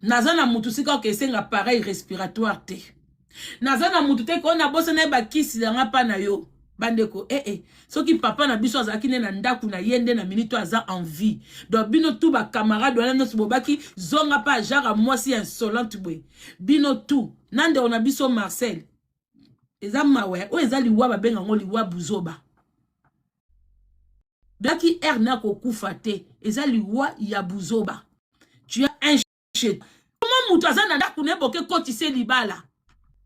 Naza na mutu sika oke esenga pareil respiratoire te, naza na mutu te ko nabosana ye bakisi nanga mpa na yo. Bandeko eh eh, soki papa na biso azalaki nde na ndako na ye nde na minute aza en vie, donc bino tu bacamarade wana nyonso bobaki zonga mpa ajara mwasi ya insolente boye, bino tu na ndeko na biso Marcel, eza mawa oyo eza liwa babenga yango liwa buzoba. Blaki r na kokufa te, eza liwa ya buzoba. Tu as un chez comment moto aza na ndako na ye boke kotise libala,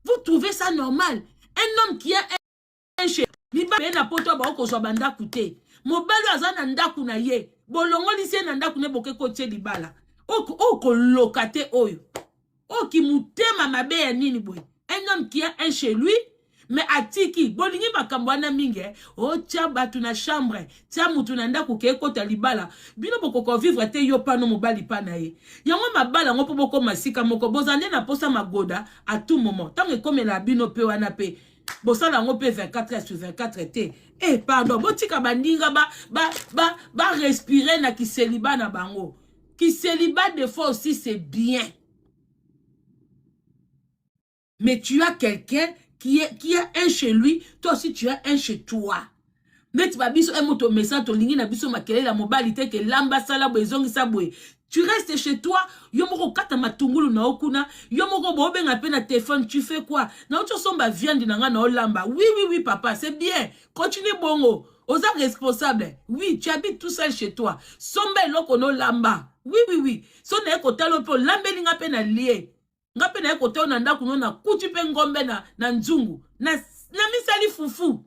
vous trouvez ça normal? Un homme qui a un chez libala ye na poto baokozwa bandako te, mobali oyo aza na ndako na ye bolongolisi ye na ndako na ye boke kotie libala, oyo koloka te, oyo oyo kimutema mabe ya nini boye? Un homme qui a un chez lui mais atiki bolingi makambo wana mingi eh? Otia bato na chambre, tia mutu na ndako ke ekota libala, bino bokoka vivre te yo pano mobali pa na ye yango mabala yango mpo bokoma sika moko boza nde na posa magoda à tout moment ntango ekomela bino mpe wana mpe bosala yango mpe 24 heures sur 24 te. Eh pardon, botika bandinga ba, ba, ba, ba respirer na kiseliba na bango. Kiseliba des fois aussi c'est bien, mais tu as quelqu'un qui a un chez lui, toi aussi tu as un chez toi. Neti babiso e moto mesa tolingi na biso makelele ya mobali te ke lamba sala boye ezongisa boye. Tu restes chez toi, yo moko okata matungulu na yo kuna, yo moko bobenga mpe na téléphone, tu fais quoi? Na oti osomba viande na nga na olamba. Oui oui oui papa, c'est bien. Continue bongo. Oza responsable. Oui, tu habites tout seul chez toi. Somba eloko no lamba. Oui oui oui. So na ye kotala mpe olambeli nga mpe na lie. Nga mpe naye kotala na ndako no nakuti mpe ngombe na, na nzungu na, na misali fufu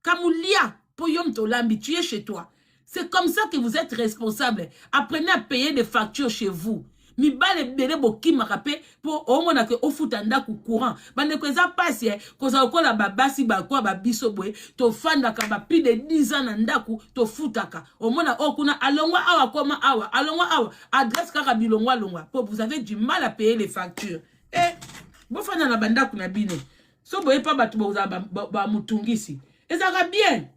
kamulia po yo moto olambi, tu es chez toi. C'est comme ça que vous êtes responsable. Apprenez à payer des factures chez vous. Mibale ebele bokimaka mpe mpo omona ke ofuta ndako courant. Bandeko eza pasi eh, kozala lokola babasi bakoa babiso boye tofandaka ba plus de 10 ans na ndako tofutaka. Omona oyo kuna alongwa awa akoma awa alongwa awa adresse kaka bilongwa longwa po vous avez du mal à payer les factures. Eh, bofanda na bandako na bino. So boye pa bato bozala bamutungisi ba, ba ezalaka bien.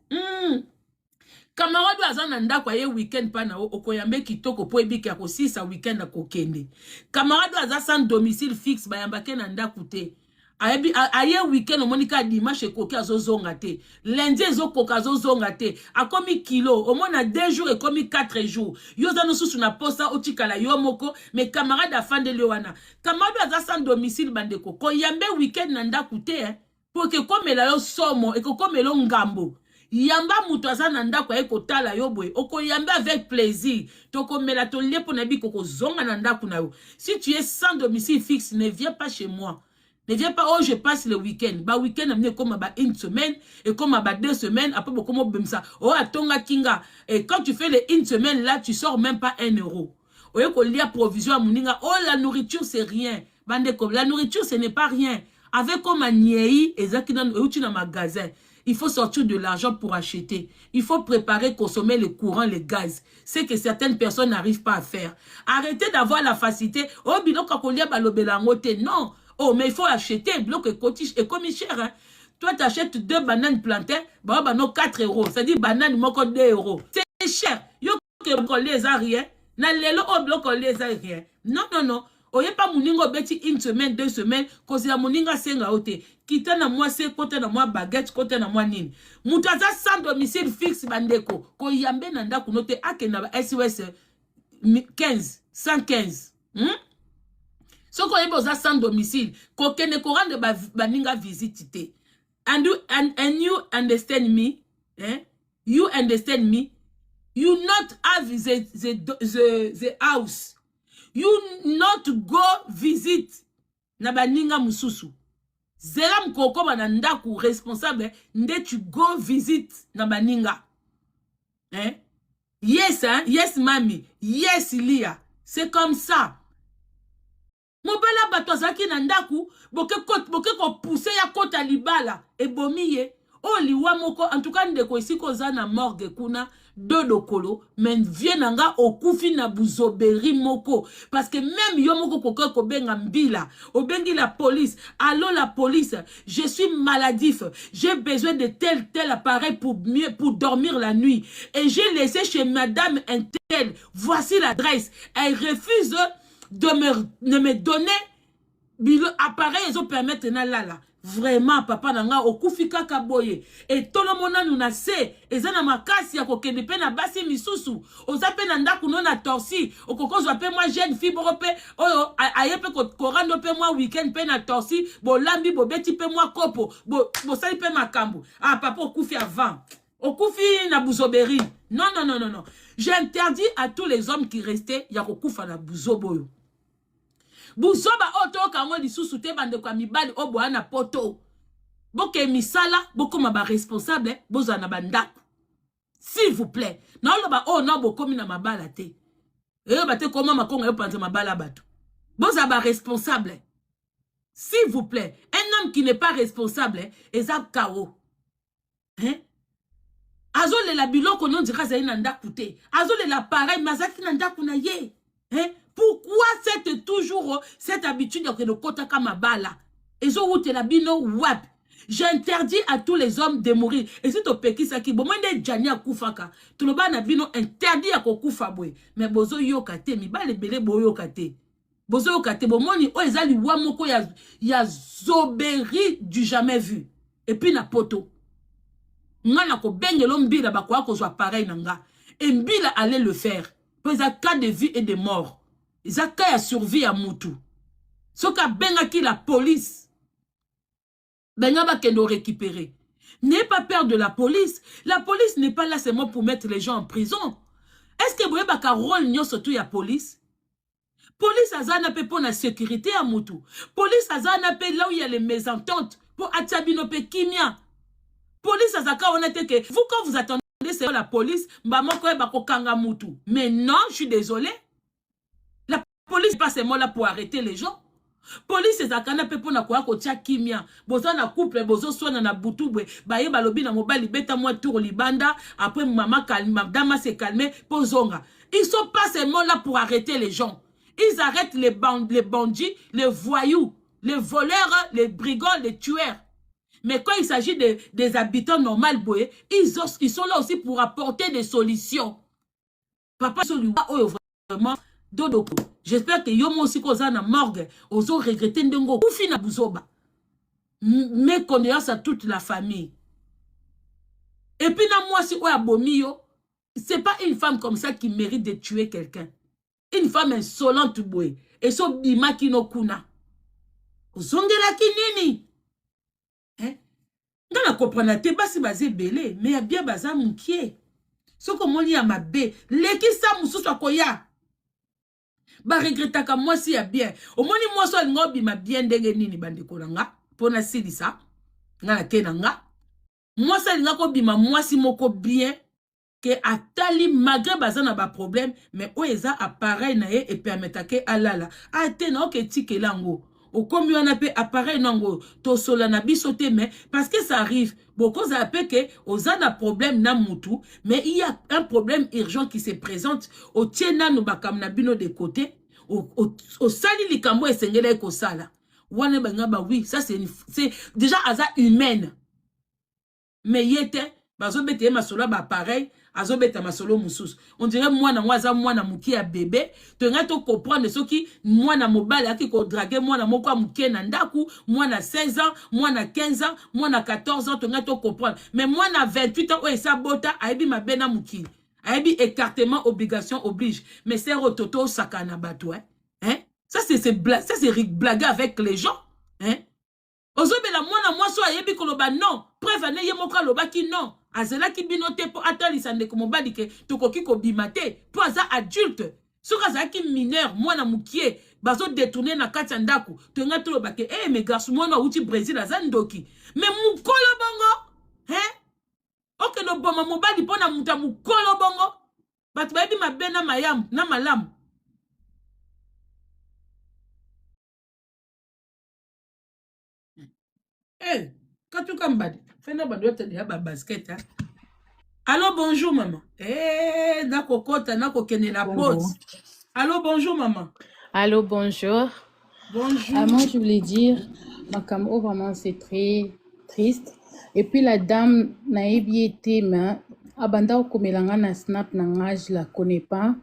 Camarade oyo aza na ndako aye weekend mpa na yo, okoyambe kitoko mpo ebiki akosilisa weekend akokende. Camarade oyo aza sans domicile fixe, bayambake na ndako te. Ayebi aye weekend, omoni kaka dimanche ekoki azozonga te, lundi ezokoka azozonga te, akomi kilo, omona 2 jours ekomi 4 jours, yo oza nosusu na posa otikala yo moko, mais camarade afandeli yo wana. Camarade oyo aza sans domicile, bandeko, koyambe weekend na ndako te, eh? Po ekokomela yo somo, ekokomela yo ngambo. Yamba moto aza na ndako aye kotala yo boye, okoyambe avec plaisir, tokomela tolie mpo nayebi kokozonga na ndako na yo. Si tu es sans domicile fixe, ne viens pas chez moi. Ne viens pas, oh je passe le week-end. Ba week-end na bino ekoma ba une semaine, ekoma ba 2 semaines, après bokoma obimisa. Oh atongaki nga. Et quand tu fais le une semaine là, tu sors même pas 1 euro. Oye kolia provision ya moninga. Oh la nourriture c'est rien. Bandeko, la nourriture ce n'est pas rien. Avec comme niei, ezaki nanu euti na magasin. Il faut sortir de l'argent pour acheter. Il faut préparer, consommer le courant, le gaz. C'est que certaines personnes n'arrivent pas à faire. Arrêtez d'avoir la facilité. Oh, biloko kolia balobela yango te. Non. Oh, mais il faut acheter. Biloko ekomi cher. Hein? Toi, tu achètes deux bananes plantain, bah, bah, non, 4 euros. C'est-à-dire banane moko 2 euros. C'est cher. Yo, kolia eza rien. Na lelo, oh, biloko kolia eza rien. Non, non, non. Oyepa moninga obeti une semaine, 2 semaines, kozela moninga asenga yo te. Kita na mwa se, kota na mwa baguette, kota na mwa nini. Moto aza sans domicile fixe, bandeko, koyambe na ndako no te, akende na ba SOS 15 115. Soki oyebi oza sans domicile, kokende korendre baninga visite te. And you understand me, eh? You understand me? You not have the house, you not go visit na baninga mosusu. Zela mokokoma na ndako responsable nde tu go visit na baninga, eh? Yes, hein? Yes mami, yes Lia, c'est comme ça. Mobali ya bato azalaki na ndako, boke kopousser ya kota libala, ebomi ye. Oyo liwa moko en tout cas. Ndeko, esika oza na morgue kuna de lokolo, mais vie na nga, okufi na buzoberi moko, parce que même yo moko kokoki kobenga mbila, obengi la police: "Allo la police, je suis maladif, j'ai besoin de tel tel appareil pour mieux pour dormir la nuit et j'ai laissé chez madame un tel, voici l'adresse, elle refuse de me donner bilo appareil ezopermettre nalala." Vraiment, papa na nga, okufi kaka boye, etolomo nanu na se eza na makasi ya kokende mpe na basi misusu. Oza mpe na ndako no na Torcy, okoki kozwa mpe mwa jeune fille moko mpe oyo aye mpe korando mpe mwa weekend mpe na Torcy, bolambi, bobeti mpe mwa kopo, bosali mpe makambo. Ah papa, okufi avant, okufi na buzoberi. Non, non, non, non, non, j'interdis à tous les hommes qui restaient ya kokufa na buzoba oyo, buzoba oyo toyoka yango lisusu te. Bandeko ya mibali oyo boya na poto, boke misala, bokóma baresponsable, bozala na bandako s'il vous plaît. Naoloba oyo na bokomi na mabala te, eyoba te koma makongo eyopanza mabala ya bato. Bozala baresponsable s'il vous plaît. Un homme qui n'est pas responsable eza kao, hein? Azolela biloko no ndira azali na ndako te, azolela pareil, mais azalaki na ndako na ye, hein? Pourquoi cette toujours cette habitude ya kokende okotaka mabala? Ezowutela bino wapi? J'interdis à tous les hommes de mourir. Esi topekisaki bomoi nde Jani akufaka, toloba na bino interdit ya kokufa boye, mais bozoyoka te. Mibale ebele boyoka te, bozoyoka te. Bomoni oyo eza liwa moko ya zoberi du jamais vu. Et puis na poto, nga na kobengela mbila, bakoya kozwa pareil na nga e mbila allait le faire, mpo eza cas de vie et de mort, eza cas ya survie ya mutu. Soki abengaki la police, benga bakende récupérer. N'ayez pas peur de la police. La police n'est pas là seulement pour mettre les gens en prison. Est-ce que boyebaka rôle nyonso tu ya police? Police aza na mpe mpo na sécurité ya mutu. Police aza na mpe là où il y a les mésententes, mpo atia bino mpe kimia. Police azaka wana te ke vous, quand vous attendez c'est la police mba moko oyeba kokanga mutu. Mais non, je suis désolé, la police pas seulement là pour arrêter les gens. Police ezalaka na mpe mpona koya kotia kimia. Boza na couple, bozoswana na butu bwe, baye balobi na mobali: "Beta mwa tour libanda, après mama calme, madame se calme mpo zonga." Ils sont pas seulement là pour arrêter les gens. Ils arrêtent les bandits, les voyous, les voleurs, les brigands, les tueurs. Mais quand il s'agit de, des habitants normal boye, ils, ont, ils sont là aussi pour apporter des solutions. Papa soluwa oyo vraiment dodoko. J'espère que yo mo aussi koza na morgue, ozo regretter ndengo kufi na buzoba. Mes condoléances à toute la famille. Et puis na mwasi oyo abomi yo, c'est pas une femme comme ça qui mérite de tuer quelqu'un. Une femme insolente boye. Et so bimaki no kuna. Ozongelaki nini? Hein? Nga na comprendre te basi baza ebele mais ya bien baza mukie. Soki omoni ya mabe, lekisa mosusu akoya. Ba regretaka mwasi ya bien. Omoni mwasi alinga obima bien ndenge nini bandeko na nga mpo nasilisa nga na ke na nga. Mwasi alinga kobima mwasi moko bien ke atali malgré baza na ba problème mais oyo eza appareil na ye epermetake alala a te na oke etikela yango okomi wana mpe appareil na yango tosola na biso te mais parce que ça arrive bokozala mpe ke oza na problème na mutu mais il y a un problème urgent qui se présente otie nanu makambo na bino de côté osali likambo esengelaki kosala wana banga ba oui ça c'est déjà aza humaine mais ye te bazobeta ye masolo ya baappareil azobeta masolo mosusu on dirait mwana yango aza mwana moke ya bebe tolingai tocomprendre soki mwana mobali ayaki kodrague mwana moko ya moke na ndako mwana 16 ans mwana 15 ans mwana 14 ans tolingai tocomprendre mais mwana 28 ans oyo esi abota ayebi mabe na mokili ayebi écartement obligation oblige mais sere oyo toto osakana na bato hein? Hein? Ça c'est bla, ça c'est blaguer avec les gens hein? Ozobela mwana mwasi oyo ayebi koloba non preuve ane ye moko alobaki non azelaki bino te mpo atalisa ndeko mobali ke tokoki kobima te mpo aza adulte soki azalaki mineur mwana mokie bazodetourne na kati ya ndako toyenga toloba ke hey, eh, me garçon mwana awuti brésil aza ndoki me mokolo bongo he okende oboma mobali mpo na moto ya mokolo bongo bato bayebi mabe na mayamu na malamu Eh, katuka mbadi. Fena bando ya ya ba basket hein. Allô, bonjour maman. Eh, nakokota, nakokende na pause. Allô, bonjour maman. Allô, bonjour. Bonjour. Ah, moi, je voulais dire, makambo, vraiment, c'est très triste. Et puis, la dame, nayebi ye te, mais abanda kokomela nga na snap na nga, je la connais pas.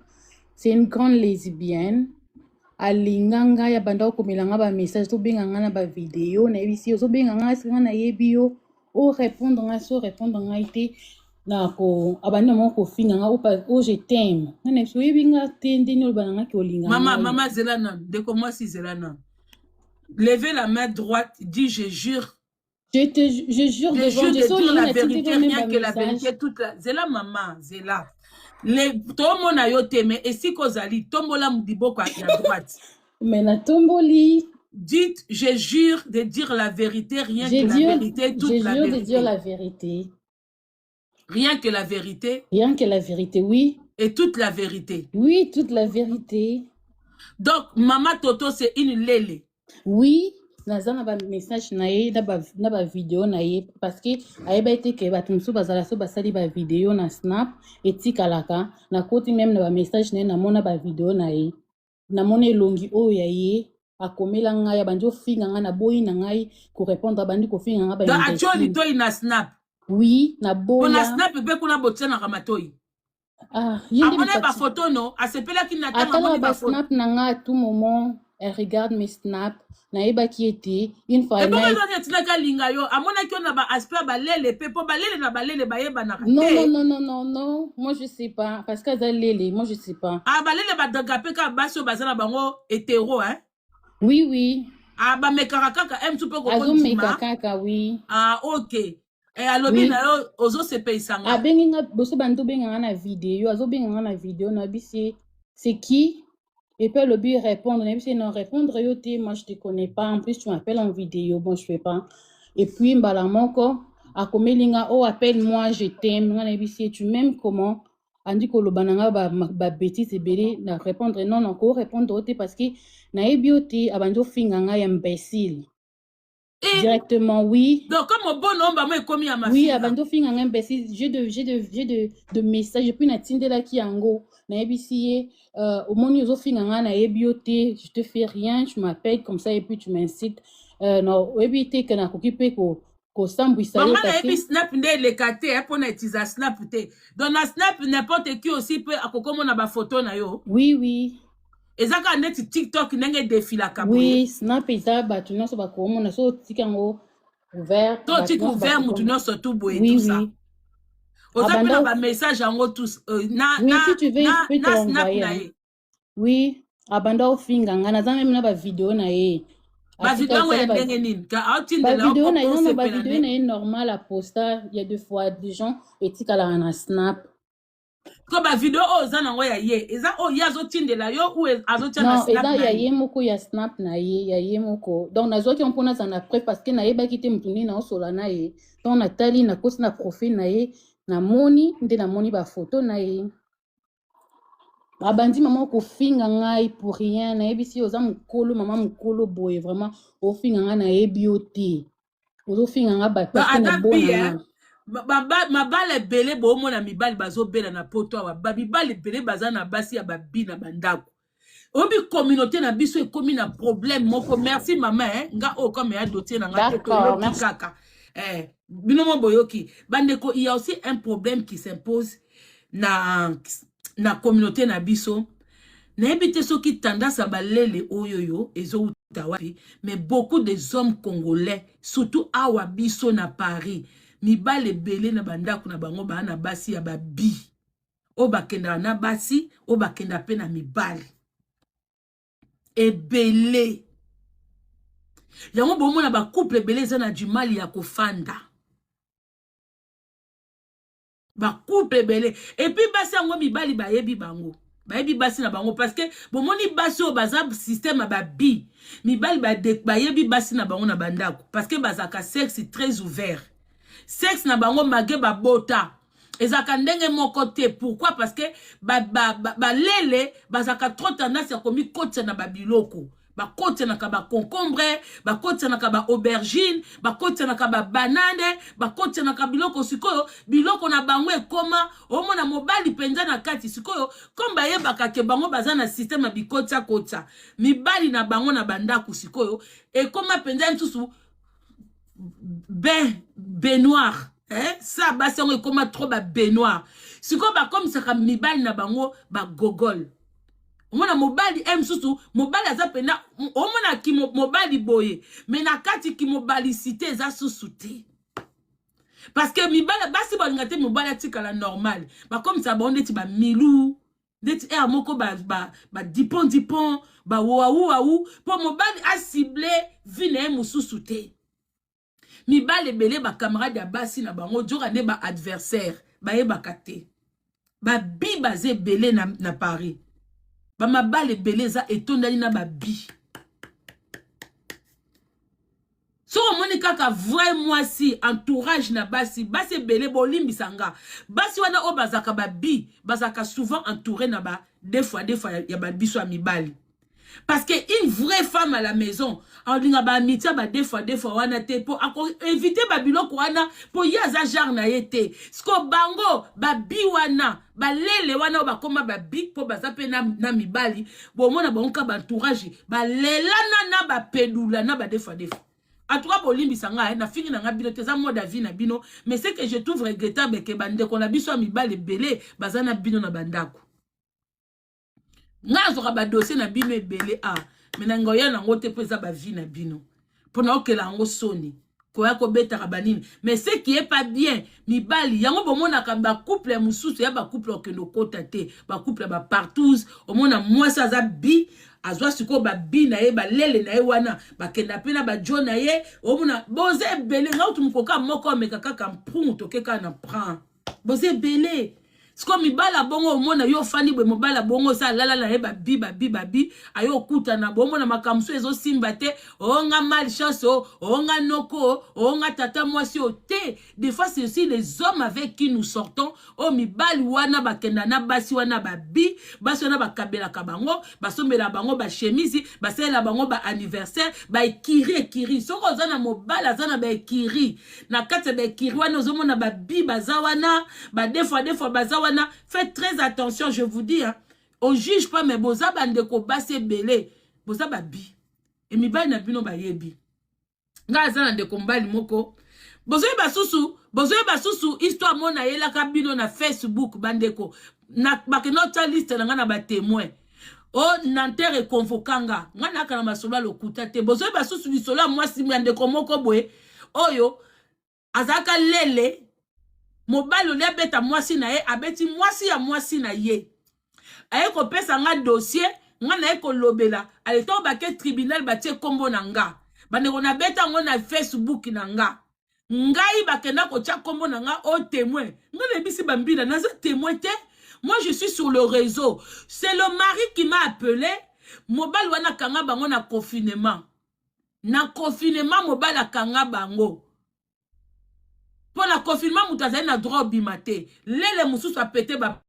C'est une grande lesbienne. Alinga ngai abanda kokomela nga ba message tobenga nga na ba video nayebisi ye ozobenga nga eske nga nayebi yo o répondre ngai so répondre ngai te na ko abandi na moko kofinga nga o je t'aime nga nayebisi oyebi nga te ndeni oloba na nga ke olinga mama mama zela nanu ndeko mwasi zela nanu levez la main droite dit je jure Je te je jure je devant jure Dieu, de so dire olingi la natindeli vérité yo meme rien ba que la message. vérité toute la zela mama zela le tomona yo te mais esika ozali tombola liboko ya droite Mais natomboli. dites je jure de dire la vérité rien Je que la jure, vérité je toute la jure de dire vérité la vérité. rien que la vérité Rien que la vérité, oui. et toute la vérité Oui, toute la vérité. donc mama toto c'est une lele Oui, naza na ba message na ye na ba, na ba video na ye parce que ayebaki te ke bato mosusu bazala so basali ba video na snap etikalaka nakoti meme na ba message na ye namona ba video na ye namona elongi oyo ya ye akomela ngai abandi ofinga ngai naboyi na ngai korepondre abandi kofinga ngai ba donc atio imbécile litoi na snap oui mpo na naboya snap mpe kuna botianaka matoi ah ye nde amoni moto ati bafoto no asepelaki na ntango atalaka amoni ba bafoto snap na nga à tout moment elle regarde mes snaps nayebaki ete une fois ebongo na ezaki etinaki alinga yo amonaki yo na baaspect ya balele mpe mpo balele na balele bayebanaka non non te non non non non moi je sais pas parce que aza lele moi je sais pas ah balele badaga mpe kaka basi oyo baza na bango hetero hein? oui oui ah bamekaka kaka eh, mosusu mpe azomeka kokondima kaka oui ah ok eh, alobi oui na yo ozosepelisa nga abengi nga boso bandi obenga nga na video azobenga nga na video nayebisi ye c'est qui et puis alobi répondre nayebisi ye non répondre yo te moi je te connais pas en plus tu m'appelles en vidéo bon je fais pas et puis mbala moko akomeli nga oh appelle moi je t'aime nga nayebisi ye tu m'aimes comment andi koloba na nga ba, ba bêtise ebele na répondre non non ko répondre yo te parce que nayebi yo te abandi ofinga nga imbécile eh, directement oui donc comme obono omba mo ekomi ya Oui, mafinga abandi ofinga nga imbécile j'ai de j'ai de j'ai de de message et puis natindelaki yango nayebisi ye euh, omoni ozofinga nga nayebi yo te je te fais rien tu m'appelles comme ça et puis tu m'insultes euh, na oyebi te ke nakoki mpe ko Kosambwisa ye Bango nayebi parce snap nde eleka te eh, mpo na utiliser snap te. Donc na snap n'importe qui aussi mpe akokomona ba photo na yo. Oui. Eza kaka neti TikTok ndenge defilaka boye. Oui, snap eza bato nyonso bakomona soki otiki yango ouvert, To bato otiki nyonso ouvert mutu bakokomona. nyonso tu boye Oui tout ça. oui. Oza mpe na Abanda ba message yango tous euh, na oui, na si tu veux, je na peux te na snap l'envoyer, na hein. ye. Oui, abanda ofinga nga naza meme na ba video na ye. Ba Atika video yango ya osala ba ndenge nini? Ka ba aotindela yo video mpo na ye non non ba osepela video nde. na ye normal aposta il y a deux fois des gens etikalaka na snap. Ko ba video oyo oza nango ya ye eza oyo ye azotindela yo ou azotia na Non, snap eza na ya ye? ye moko ya snap na ye, ya ye moko. Donc nazwaki yango mpo nazala na preuve parce que nayebaki te motu nini naosola na ye. Donc natali nakosi na profil na ye, namoni nde namoni ba photo na ye. Abandi mama kofinga ngai pour rien, nayebisi yo oza mokolo mama mokolo boye vraiment ofinga ngai nayebi yo te. Ozofinga ngai bato Ba parce que ata nabona bi eh nga. Mabala ebele boomona mibali bazobela na poto awa, ba mibali ebele baza na basi ya babi na bandako. Oyebi communauté na biso ekomi na problème moko. Merci mama eh. Nga oyo comme ya dossier na nga te D'accord, toyoki merci. kaka eh, bino mo boyoki bandeko, il y a aussi un problème qui s'impose na na communauté na biso. Nayebi te soki tendance ya balele oyo yo ezowuta wapi, mais beaucoup des hommes congolais surtout awa biso na Paris, mibali ebele na bandako na bango baa na basi ya babi oyo bakendaka na basi oyo bakenda mpe na mibali ebele. Yango bomona ba couple ebele eza na du mal ya kofanda, ba couple ebele. Et puis basi yango mibali bayebi bango, bayebi basi na bango parce que bomoni basi oyo baza système ya babi mibali bayebi basi na bango na bandako parce que bazalaka sexe très ouvert, sexe na bango malgré babota ezalaka ndenge moko te. Pourquoi? Parce que balele bazalaka trop tendance ya komikotisa na babiloko, bakotianaka ba concombre, bakotianaka ba aubergine, bakotianaka ba banane, bakotianaka biloko. Sikoyo biloko na bango ekoma omona mobali mpenza na kati. Sikoyo comme bayebaka ke bango baza na système ya bikotia-kotia mibali na bango na bandako, sikoyo ekoma mpenza lisusu bain baignoire eh? Sa basi yango ekoma trop ba baignoire. Sikoyo bakomisaka mibali na bango bagogole. Omona mobali e mosusu mobali aza mpena omona ki mobali boye me na kati kimobalicité eza susu te parce que mibali basi balinga te mobali atikala normal, bakomisa bango ndeti bamilu ndeti ere moko badipon ba, ba dipon bawawuwawu mpo mobali asible vi na ye mosusu te. Mibali ebele bacamarade ya basi na bango joka nde baadversaire bayebaka te. Babi baza ebele na, na Paris, bamabala ebele eza etondani na babi. Soki omoni kaka vrai mwasi entourage na basi, basi ebele bolimbisa nga, basi wana oyo bazalaka babi bazalaka souvent entouré na ba deux fois ya babiso ya mibali. Parce que une vraie femme à la maison alinga ba amitié ba deux fois wana te po ako éviter ba biloko wana po ye aza genre na ye te. Siko bango babi wana balele wana oyo bakoma babi po baza pe na, na mibali bomona bango ka ba entourage balelana na bapedula na ba deux fois deux fois. En tout cas bolimbisa nga na fingi na nga bino te, eza mode ya vie na bino, mais ce que je trouve regrettable ke bandeko na biso ya mibali ebele baza na bino na bandako. Nga nazwaka badossier na bino ebele a me na ngoya nango te mpo eza bavie na bino mpo naokela yango soni koya kobetaka banini. Mais ce qui est pas bien mibali yango bomonaka bacouple ya mosusu ya bacouple okende okota te, bacouple ya bapartouze omona mwasi aza bi azwa sikoyo babi na ye balele na ye wana bakenda mpe na bajo na ye omona boza ebele. Nga kutu mokoka moko ameka kaka mprungu toke kaka na prend boza ebele. Sikoyo mibali bongo omona yo ofandi boye mobali bongo osa alala na ye babi babi babi ayo okutana bomona makambo so ezosimba te, onga malchance o onga noko onga tata mwasi o te. Des fois c'est aussi les hommes avec qui nous sortons oyo mibali wana bakenda na basi wana babi basi wana bakabelaka bango basombela bango bachemise basalela bango baanniversaire baekiri ekiri. Soki oza na mobali aza na baekiri na kati ya baekiri wana ozomona babi baza wana ba deux fois baza wana, faites très attention, je vous dis hein. On juge pas mais boza bandeko basi ebele boza babi e mibali na bino bayebi. Ngai aza na ndeko mobali moko. Bozoyeba susu, bozoyeba susu histoire moko nayelaka bino na Facebook bandeko. Na bakenda otya liste na ngai na ba témoin. O oh, Nanterre econvoka nga. Ngai nayaka na masolo ya lokuta te. Bozoyeba susu lisolo ya mwasi ya ndeko moko boye oyo azalaka lele mobali olie abeta mwasi na ye abeti mwasi ya mwasi na ye aye kopesa nga dossier nga naye kolobela ale ntango bake tribunal batie nkombo na nga bandeko nabeta yango na facebook na nga ngai bakenda kotya nkombo na nga o témoin nga nayebisi bambila naza témoin te moi je suis sur le réseau c'est le mari qui m'a appelé mobali wana akanga bango na confinement na confinement mobali akanga bango mpo na confinement moto azali na droit obima te lele mosusu apete ba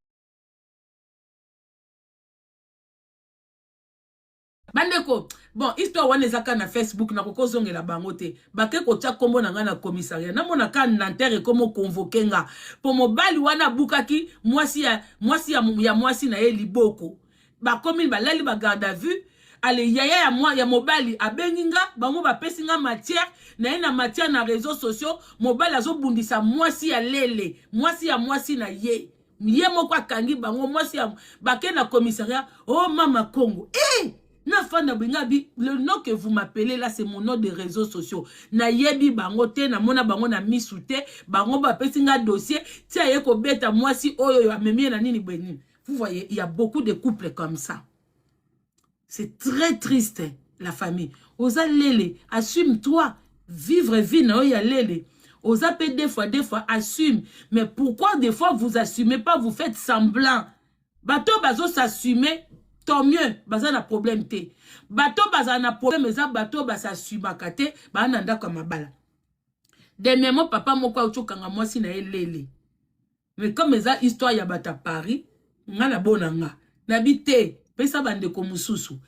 bandeko bon histoire wana eza kaka na facebook nakoki kozongela bango te bake kotya nkombo na ngai na commissariat namona kaka nanterre ekomi okonvoke nga mpo mobali wana abukaki mwasi ya mwasi ya, ya mwasi na ye liboko bakomi balali ba garde à vue ale yaya ya, mwa, ya mobali abengi nga bango bapesi nga matière na ye na matière na réseaux sociaux mobali azobundisa mwasi ya lele mwasi ya mwasi na ye ye moko akangi bango mwasi ya bake na commissariat oh mama Congo eh hey! nafanda boye nga bi le nom que vous m'appelez là c'est mon nom de réseaux sociaux nayebi bango te namona bango na misu te bango bapesi nga dossier ti aye kobeta mwasi oyo amemi ye na nini boye nini Vous voyez, il y a beaucoup de couples comme ça. C'est très triste, la famille. Oza lele, assume-toi. Vivre vie na ya lele. Oza pe des fois, des fois, assume. Mais pourquoi des fois vous assumez pas, vous faites semblant Bato bazo s'assumer, tant mieux, baza na problème te. Bato baza na problème, eza bato ba s'assumaka te, ba na ndako ya mabala. Dernièrement, papa moko auti okanga mwasi na ye lele. Mais comme eza histoire ya bato ya Paris, nga na bona nga. Nabi te, pesa bandeko mosusu.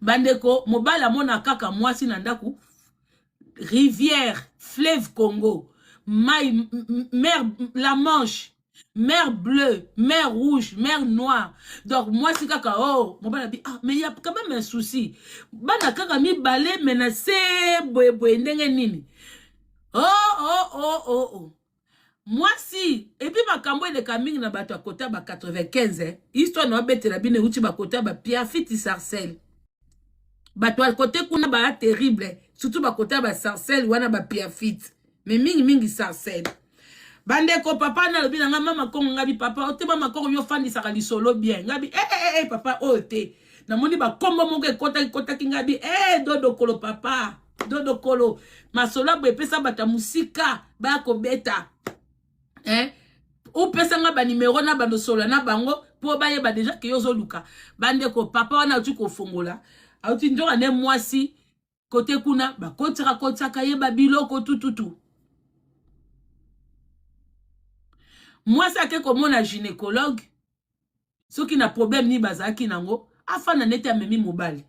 Bandeko, mobali amona kaka mwasi na ndako rivière, fleuve Congo, mai, mer, la Manche, mer bleue, mer rouge, mer noire. Donc mwasi kaka oh, mobali abi ah mais il y a quand même un souci. Bana kaka mibale mais na se boye boye ndenge nini? Oh oh oh oh oh. Mwasi epuis makambo eleka mingi na bato ya kota ba 95 eh. Histoire na obetela bino euti ba kota ba Pierre Fiti Sarcelles. Bato ya kote kuna ba terrible, surtout ba kota ba Sarcelles wana ba Pierre Fiti. Mais mingi mingi Sarcelles. Bandeko papa na lobi na nga mama Kongo ngabi papa ote mama Kongo yo fandisaka lisolo bien ngabi eh eh eh papa oyo te namoni ba kombo moko ekotaki kotaki ngabi eh dodo kolo papa dodo kolo masolo ya boye epesa bato ya mosika baya kobeta eh? opesa nga banimero na bando solola na bango mpo bayeba deja ke yo ozoluka bandeko papa wana auti kofongola auti nzoka nde mwasi kote kuna bakotisaka kotisaka ye babiloko tututu mwasi ake komona gynécologue soki na problème nini bazalaki nango afanda neti amemi mobali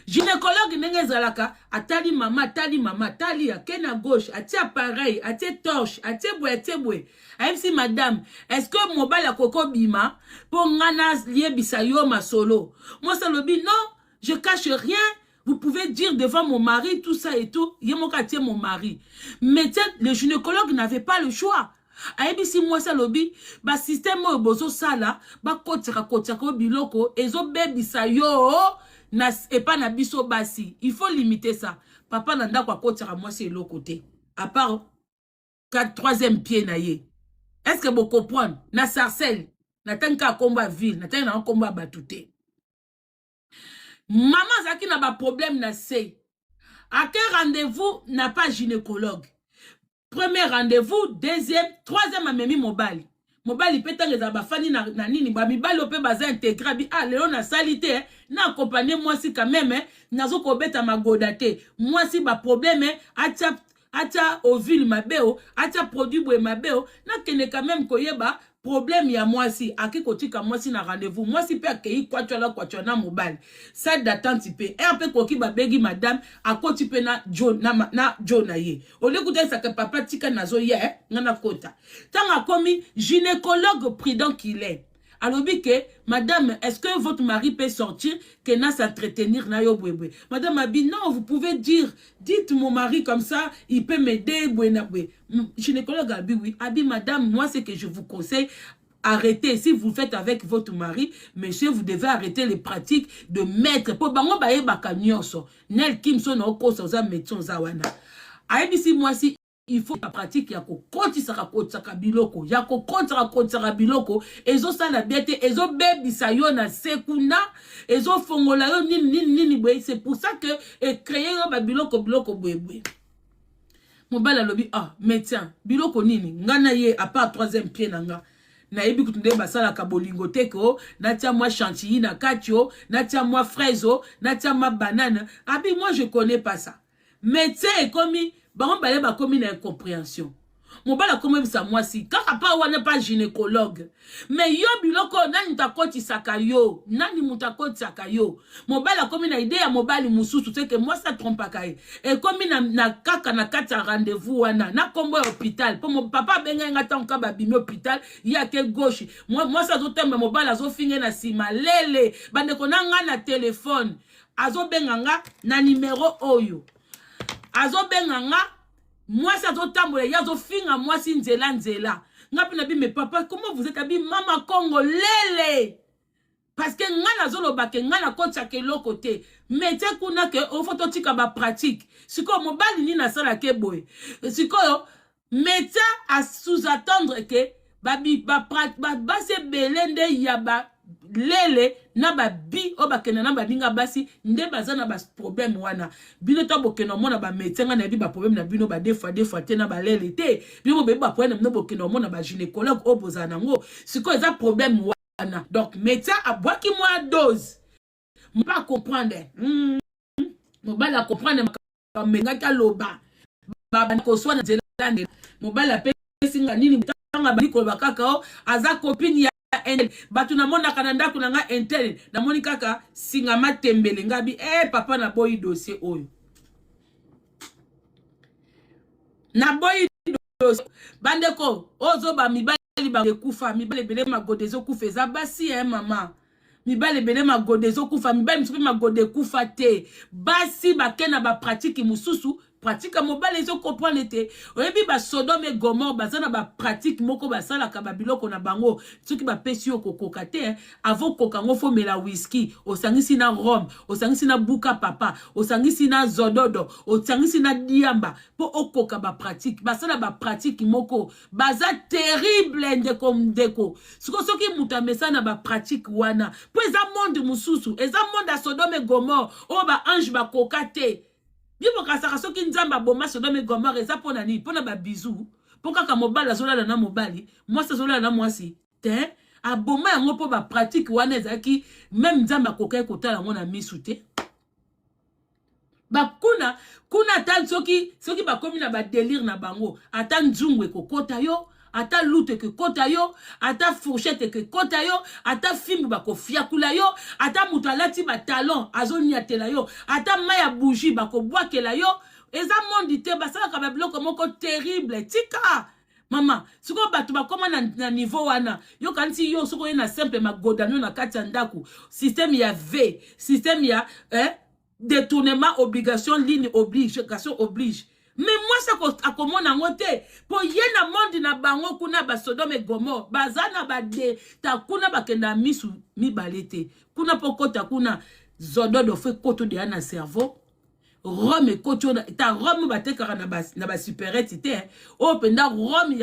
gynécologue ndenge ezalaka atali mama atali mama atali ake na gauche atie appareil atie torche atie boye atie boye ayebisi madame est ce que mobali akoki obima mpo ngai nayebisa yo masolo mwasi alobi non je cache rien Vous pouvez dire devant mon mari tout ça et tout. Ye moko atie mon mari. Mais tiens, le gynécologue n'avait pas le choix. ayebisi mwasi alobi basysteme oyo bozosala bakotisaka kotisaka yo biloko ezobebisa yo na epa na biso basi il faut limiter ça papa na ndako akotisaka mwasi eloko te à part troisième pied na ye est ce que bocomprendre na sarcelle natangi kaka nkombo ya ville natangi nanga nkombo ya bato te Mama azalaki na ba problème na se. Ake rendez-vous na pa gynécologue. Premier rendez-vous, deuxième, troisième amemi mobali. Mobali pe ntango ezala bafandi na, na nini ba mibali oyo pe baza integre abi ah lelo nasali te eh, na accompagner mwasi quand même eh, nazo kobeta magoda te. Mwasi ba problème eh, atia atia ovule mabe o atia produit boye mabe o nakende quand même koyeba problème ya mwasi ake kotika mwasi na rendez-vous mwasi mpe akei kwacwala kwacwa na mobali salle d'attente mpe heure mpe koki babengi madame akoti mpe na jo na, na, jo na ye olie kuta esaka papa tika nazoya eh, nga nakota ntango akomi gynécologue prudent qu'il est. Alobi que madame, est-ce que votre mari peut sortir que na s'entretenir na yo boye boye? Madame abi non, vous pouvez dire, dites mon mari comme ça, il peut m'aider boye na boye. Gynécologue abi oui, abi madame, moi ce que je vous conseille, arrêtez. Si vous faites avec votre mari, monsieur, vous devez arrêter les pratiques de mettre. Po bango bayebaka nyonso. Nel Kimson okosa oza médecin oza wana. Ayebisi mwasi il faut la pratique ya kokotisaka kotisaka biloko ya kokotisaka kotisaka biloko ezosala bien te, ezobebisa yo na se kuna, ezofongola yo nini nini nini boye. C'est pour ça que ecreye yo babiloko biloko boye boye. Mobali alobi ah médecin, biloko nini nga na ye à part troisième pied na nga nayebi kutu nde basalaka bolingo te ko natia mwa chantilly na kati o natia mwa fraise o natia mwa banane. Abi moi je connais pas ça. Médecin ekomi bango mibale bakomi na incompréhension. Mobali akomi oyebisa mwasi kaka pa wana pa gynécologue, mais yo biloko oyo nani moto akotisaka yo, nani moto akotisaka yo? Mobali akomi na idée ya mobali mosusu seke mwasi atrompaka ye. Ekomi na, na kaka na kati ya rendez-vous wana na kombo ya hôpital mpo papa abengai nga ntango kaka babimi hôpital, ye ake gauche, mwasi azotemba, mobali azofinge na nsima lele. Bandeko na nga na telefone azobenga nga na nimero oyo azobenga nga, mwasi azotambola, ye azofinga mwasi nzela nzela. Nga mpe nabi mais papa comment vous êtes? Abi mama Congo lele, parce que nga nazoloba ke nga nakotisaka eloko te, médecin kuna ke ofo totika bapratique. Sikoyo mobali nini asalaka boye? Sikoyo médecin a sous-attendre ke basi ebele nde ya balele na babi oyo bakenda na baninga basi nde baza na baproblème wana. Bino ta bokenda omona bamédecin, nga nayebi baproblème na bino badefa defa te na balele te. Bino bobebi baproblème na bino, bokenda omona bagynécologue oyo bozala nango. Sikoyo eza problème wana, donc médecin abwaki mwa dose mpa comprendre. Mobali acomprendre makambo engaki aloba, babandi koswana nzela nzela. Mobali apesi nga nini ntango abandi koloba kaka o aza copine ya intel, bato namonaka na ndako na nga intel, namoni kaka singa matembele ngabi eh papa, naboyi dossier oyo, naboyi dossier. Bandeko ozoba mibali ekufa, mibali ebele magoda ezokufa, eza basi ya mama, mibali ebele magoda ezokufa, mibali mosusu mpe magoda ekufa te, basi bake na bapratike mosusu, pratique ya mobali ezokomprendre te. Oyebi basodome et Gomorrhe baza na bapratique moko basalaka babiloko na bango, soki bapesi yo kokoka te, avo koka yango fomela whisky osangisi na rhum, osangisi na buka papa, osangisi na zododo, osangisi na diamba mpo okoka bapratique. Basala bapratique moko baza terrible ndeko ndeko. Siko soki moto amesana na bapratique wana, mpo eza monde mosusu, eza monde ya Sodome et Gomorrhe oyo baange bakoka te. Bino bokasaka soki Nzambe aboma Sodome et Gomorrhe eza mpo na nini? Mpo na babizu, mpo kaka mobali azolala na mobali, mwasi azolala na mwasi te. Aboma yango mpo bapratique wana ezalaki meme Nzambe akokaki kotala yango na misu te. Bakuna kuna ata soki soki bakomi na badelire na bango, ata nzungu ekokota yo, ata lutu ekokota yo, ata fourchette ekokota yo, ata fimbu bakofiakula yo, ata moto alati batalon azoniatela yo, ata mai ya bougie bakobwakela yo. Eza monde te, basalaka babiloko moko terrible. Tika mama, sikoyo bato bakóma na, na niveau wana. Yokanisi yo soki oye na simple magodano na kati ya ndako, système ya v système ya eh, détournement, obligation, ligne obligation oblige, mais mwasi akomona yango te mpo ye na monde na bango kuna basodome et Gomorrhe baza na badeta kuna, bakenda misu mibale te kuna mpo kota kuna zododo fo ekota deya na cerveau, rhum ekoti oyo ta rhum batekaka na basupérette te, oyo mpenza rhum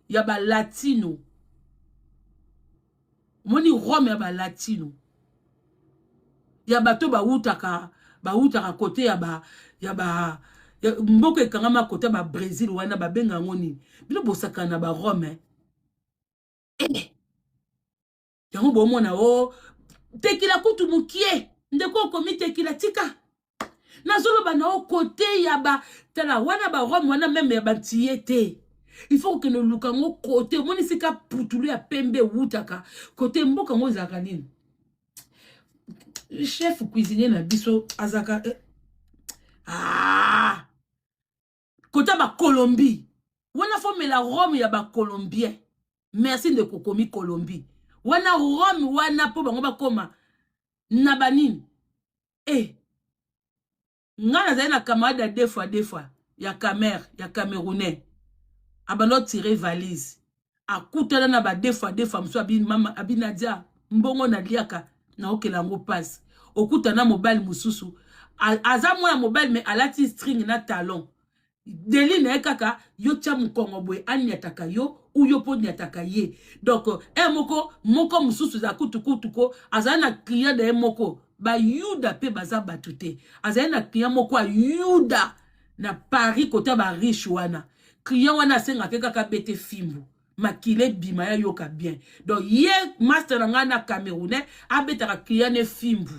ya balatino. Omoni rhum ya balatino ya bato bawutaka kote ya mboka ekangama kote ya babrésil wana, babenga yango nini? Bino bosakana na barhum eh? Eh. Yango bomona o tekila kutu mokie, ndeko okomi tekila tika nazoloba na o kote ya ba tala wana barhum wana même ya bantiye te, il faut kokende oluka yango kote omoni sika putulu ya pembe ewutaka kote mboka yango ezalaka nini. Chef cuisinier na biso azalaka eh. Ah! Kota bacolombie wana fomela rhum ya bacolombien. Merci ndeko, komi Colombie. Wana Rome wana mpo bango bakoma na banini eh nga nazali na camarade ya deux fois deux fois ya camer ya camerounais abanda otire valise akutana na ba deux fois deux fois mosusu abi mama abi nadia mbongo naliaka naokela yango mpasi okutana mobali mosusu aza mwana mobali me alati string na talon deli na ye kaka yo tia mokongo boye aniataka yo ou yo mpo oniataka ye donc e moko moko mosusu eza kutukutu ko azali na client na ye moko bayuda mpe baza bato te azali na client moko ya yuda na paris kota bariche wana client wana asengaka kaka bete fimbu makila ebima ya yoka bien donc ye master na ngai na camerounais abetaka client ne fimbu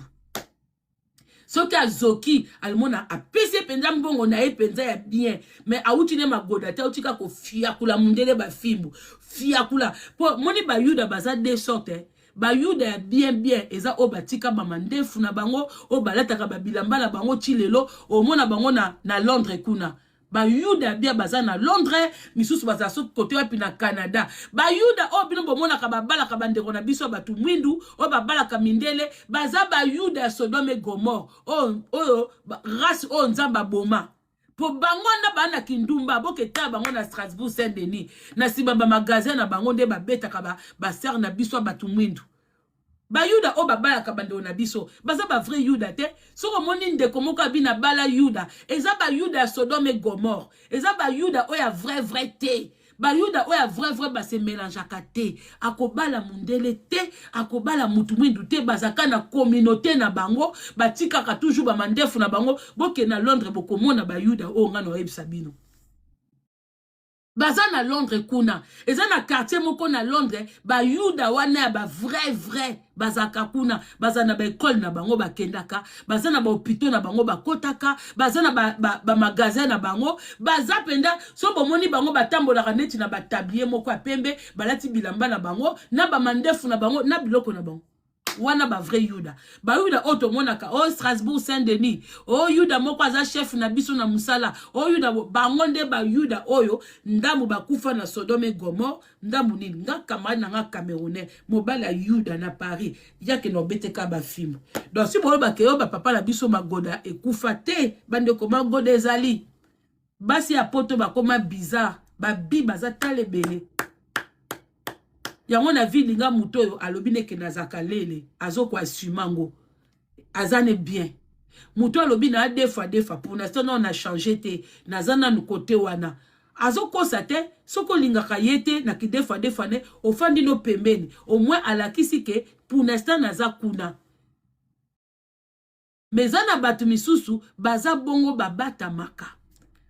soki azoki alimona apesi ye mpenza mbongo na ye mpenza ya bien mais awuti ne magoda te awuti kaka kofiakula mundele bafimbu fiakula mpo moni bayuda baza de sorte eh. bayuda ya bien bien eza oyo batika bamandefu na bango oyo balataka babilamba na bango ti lelo omona bango na, na londres kuna Bayuda ya bien baza na Londres, misusu bazala soki kote wapi na Canada. Bayuda oyo bino bomonaka babalaka bandeko na biso ya bato mwindu, oyo babalaka mindele, baza bayuda ya Sodome et Gomorre, oyo, oyo race oyo Nzambe aboma. Po bango wana baa na kindumba, boketala bango na Strasbourg Saint Denis, na sima ba magasin na bango nde babetaka ba, ba sœur na biso ya bato mwindu. Bayuda oyo babalaka bandeko na biso baza ba vrai yuda te. Soki omoni ndeko moko abi na bala yuda, eza bayuda ya Sodome et Gomorre, eza bayuda oyo ya vrai vrai te. Bayuda oyo ya vrai vrai ba se melangeaka te. Akobala mundele te, akobala mutu mwindu te, bazaka na communauté na bango, batikaka toujours ba mandefu na bango. Bokende na Londres bokomona bayuda oyo nga na oyebisa bino. Baza na Londres kuna. Eza na quartier moko na Londres, ba yuda wana ya ba vrai vrai bazalaka kuna, baza na ba école na bango bakendaka, baza na ba hôpitaux na bango bakotaka, baza na ba, ba, ba magasin na bango, baza penda so bomoni bango batambolaka neti na ba tablier moko ya pembe, balati bilamba na bango, na ba mandefu na bango, na biloko na bango. Wana ba vrai yuda. Ba yuda oyo tomonaka, oh Strasbourg Saint Denis, oh yuda moko aza chef na biso na musala, oh yuda bango nde ba yuda oyo ndambu bakufa na Sodome et Gomorre, ndambu nini? Nga camarade na nga camerounais, mobali ya yuda na Paris, yake na obeteka ba fimbu. Donc si boloba ke yo ba papa na biso magoda ekufa te, bandeko magoda ezali. Basi ya poto bakoma bizarre, ba bi baza tala ebele. Yango na vie linga moto oyo alobi neke nazaka lele, azoko assume yango. Aza ne bien. Moto alobi na deux fois deux fois pour l'instant non na changer te, naza nanu côté wana. Azokosa te, soki olingaka ye te na ki deux fois deux fois ne ofandi no pembeni, au moins alakisi ke pour l'instant naza kuna. Mais eza na bato misusu baza bongo babatamaka.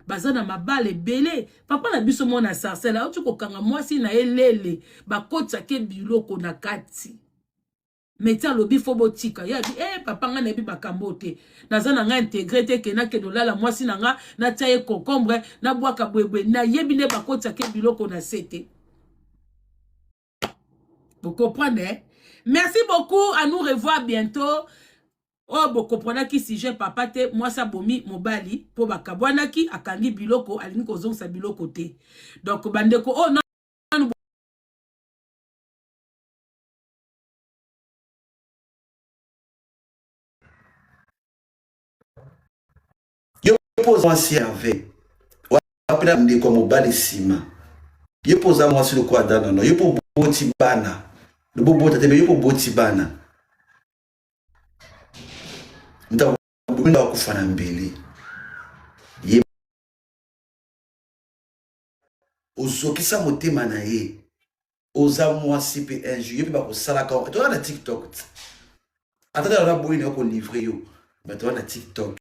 Baza na mabala ebele. Papa na biso mwana sarcelle auti kokanga mwasi na ye lele, bakotisake biloko na kati. Meti alobi fo botika. Ye abi eh papa nga nayebi makambo te. Naza na nga integre te ke nakende olala mwasi na nga natia ye concombre nabwaka bwebwe nayebi nde bakotisake biloko na se te. Vous comprenez? Merci beaucoup. À nous revoir bientôt. Oh, vous comprenez qui sujet papa te, moi ça bomi mobali po bakabwanaki akangi biloko alingi kozongisa biloko te. Donc bandeko oh non Yo mpo oza mwasi ya Herve, wapi na ndeko ya mobali nsima. Yo mpo oza mwasi lokola Danono, yo mpo oboti bana. Lobo obota te, mais yo mpo oboti bana. Moto akobomi akufa na mbeli. Ye ozokisa motema na ye. Oza mwasi mpe un jour yo mpe bakosalaka toza na TikTok. Ata tala na boyi na yo kolivre yo, mais toza na TikTok.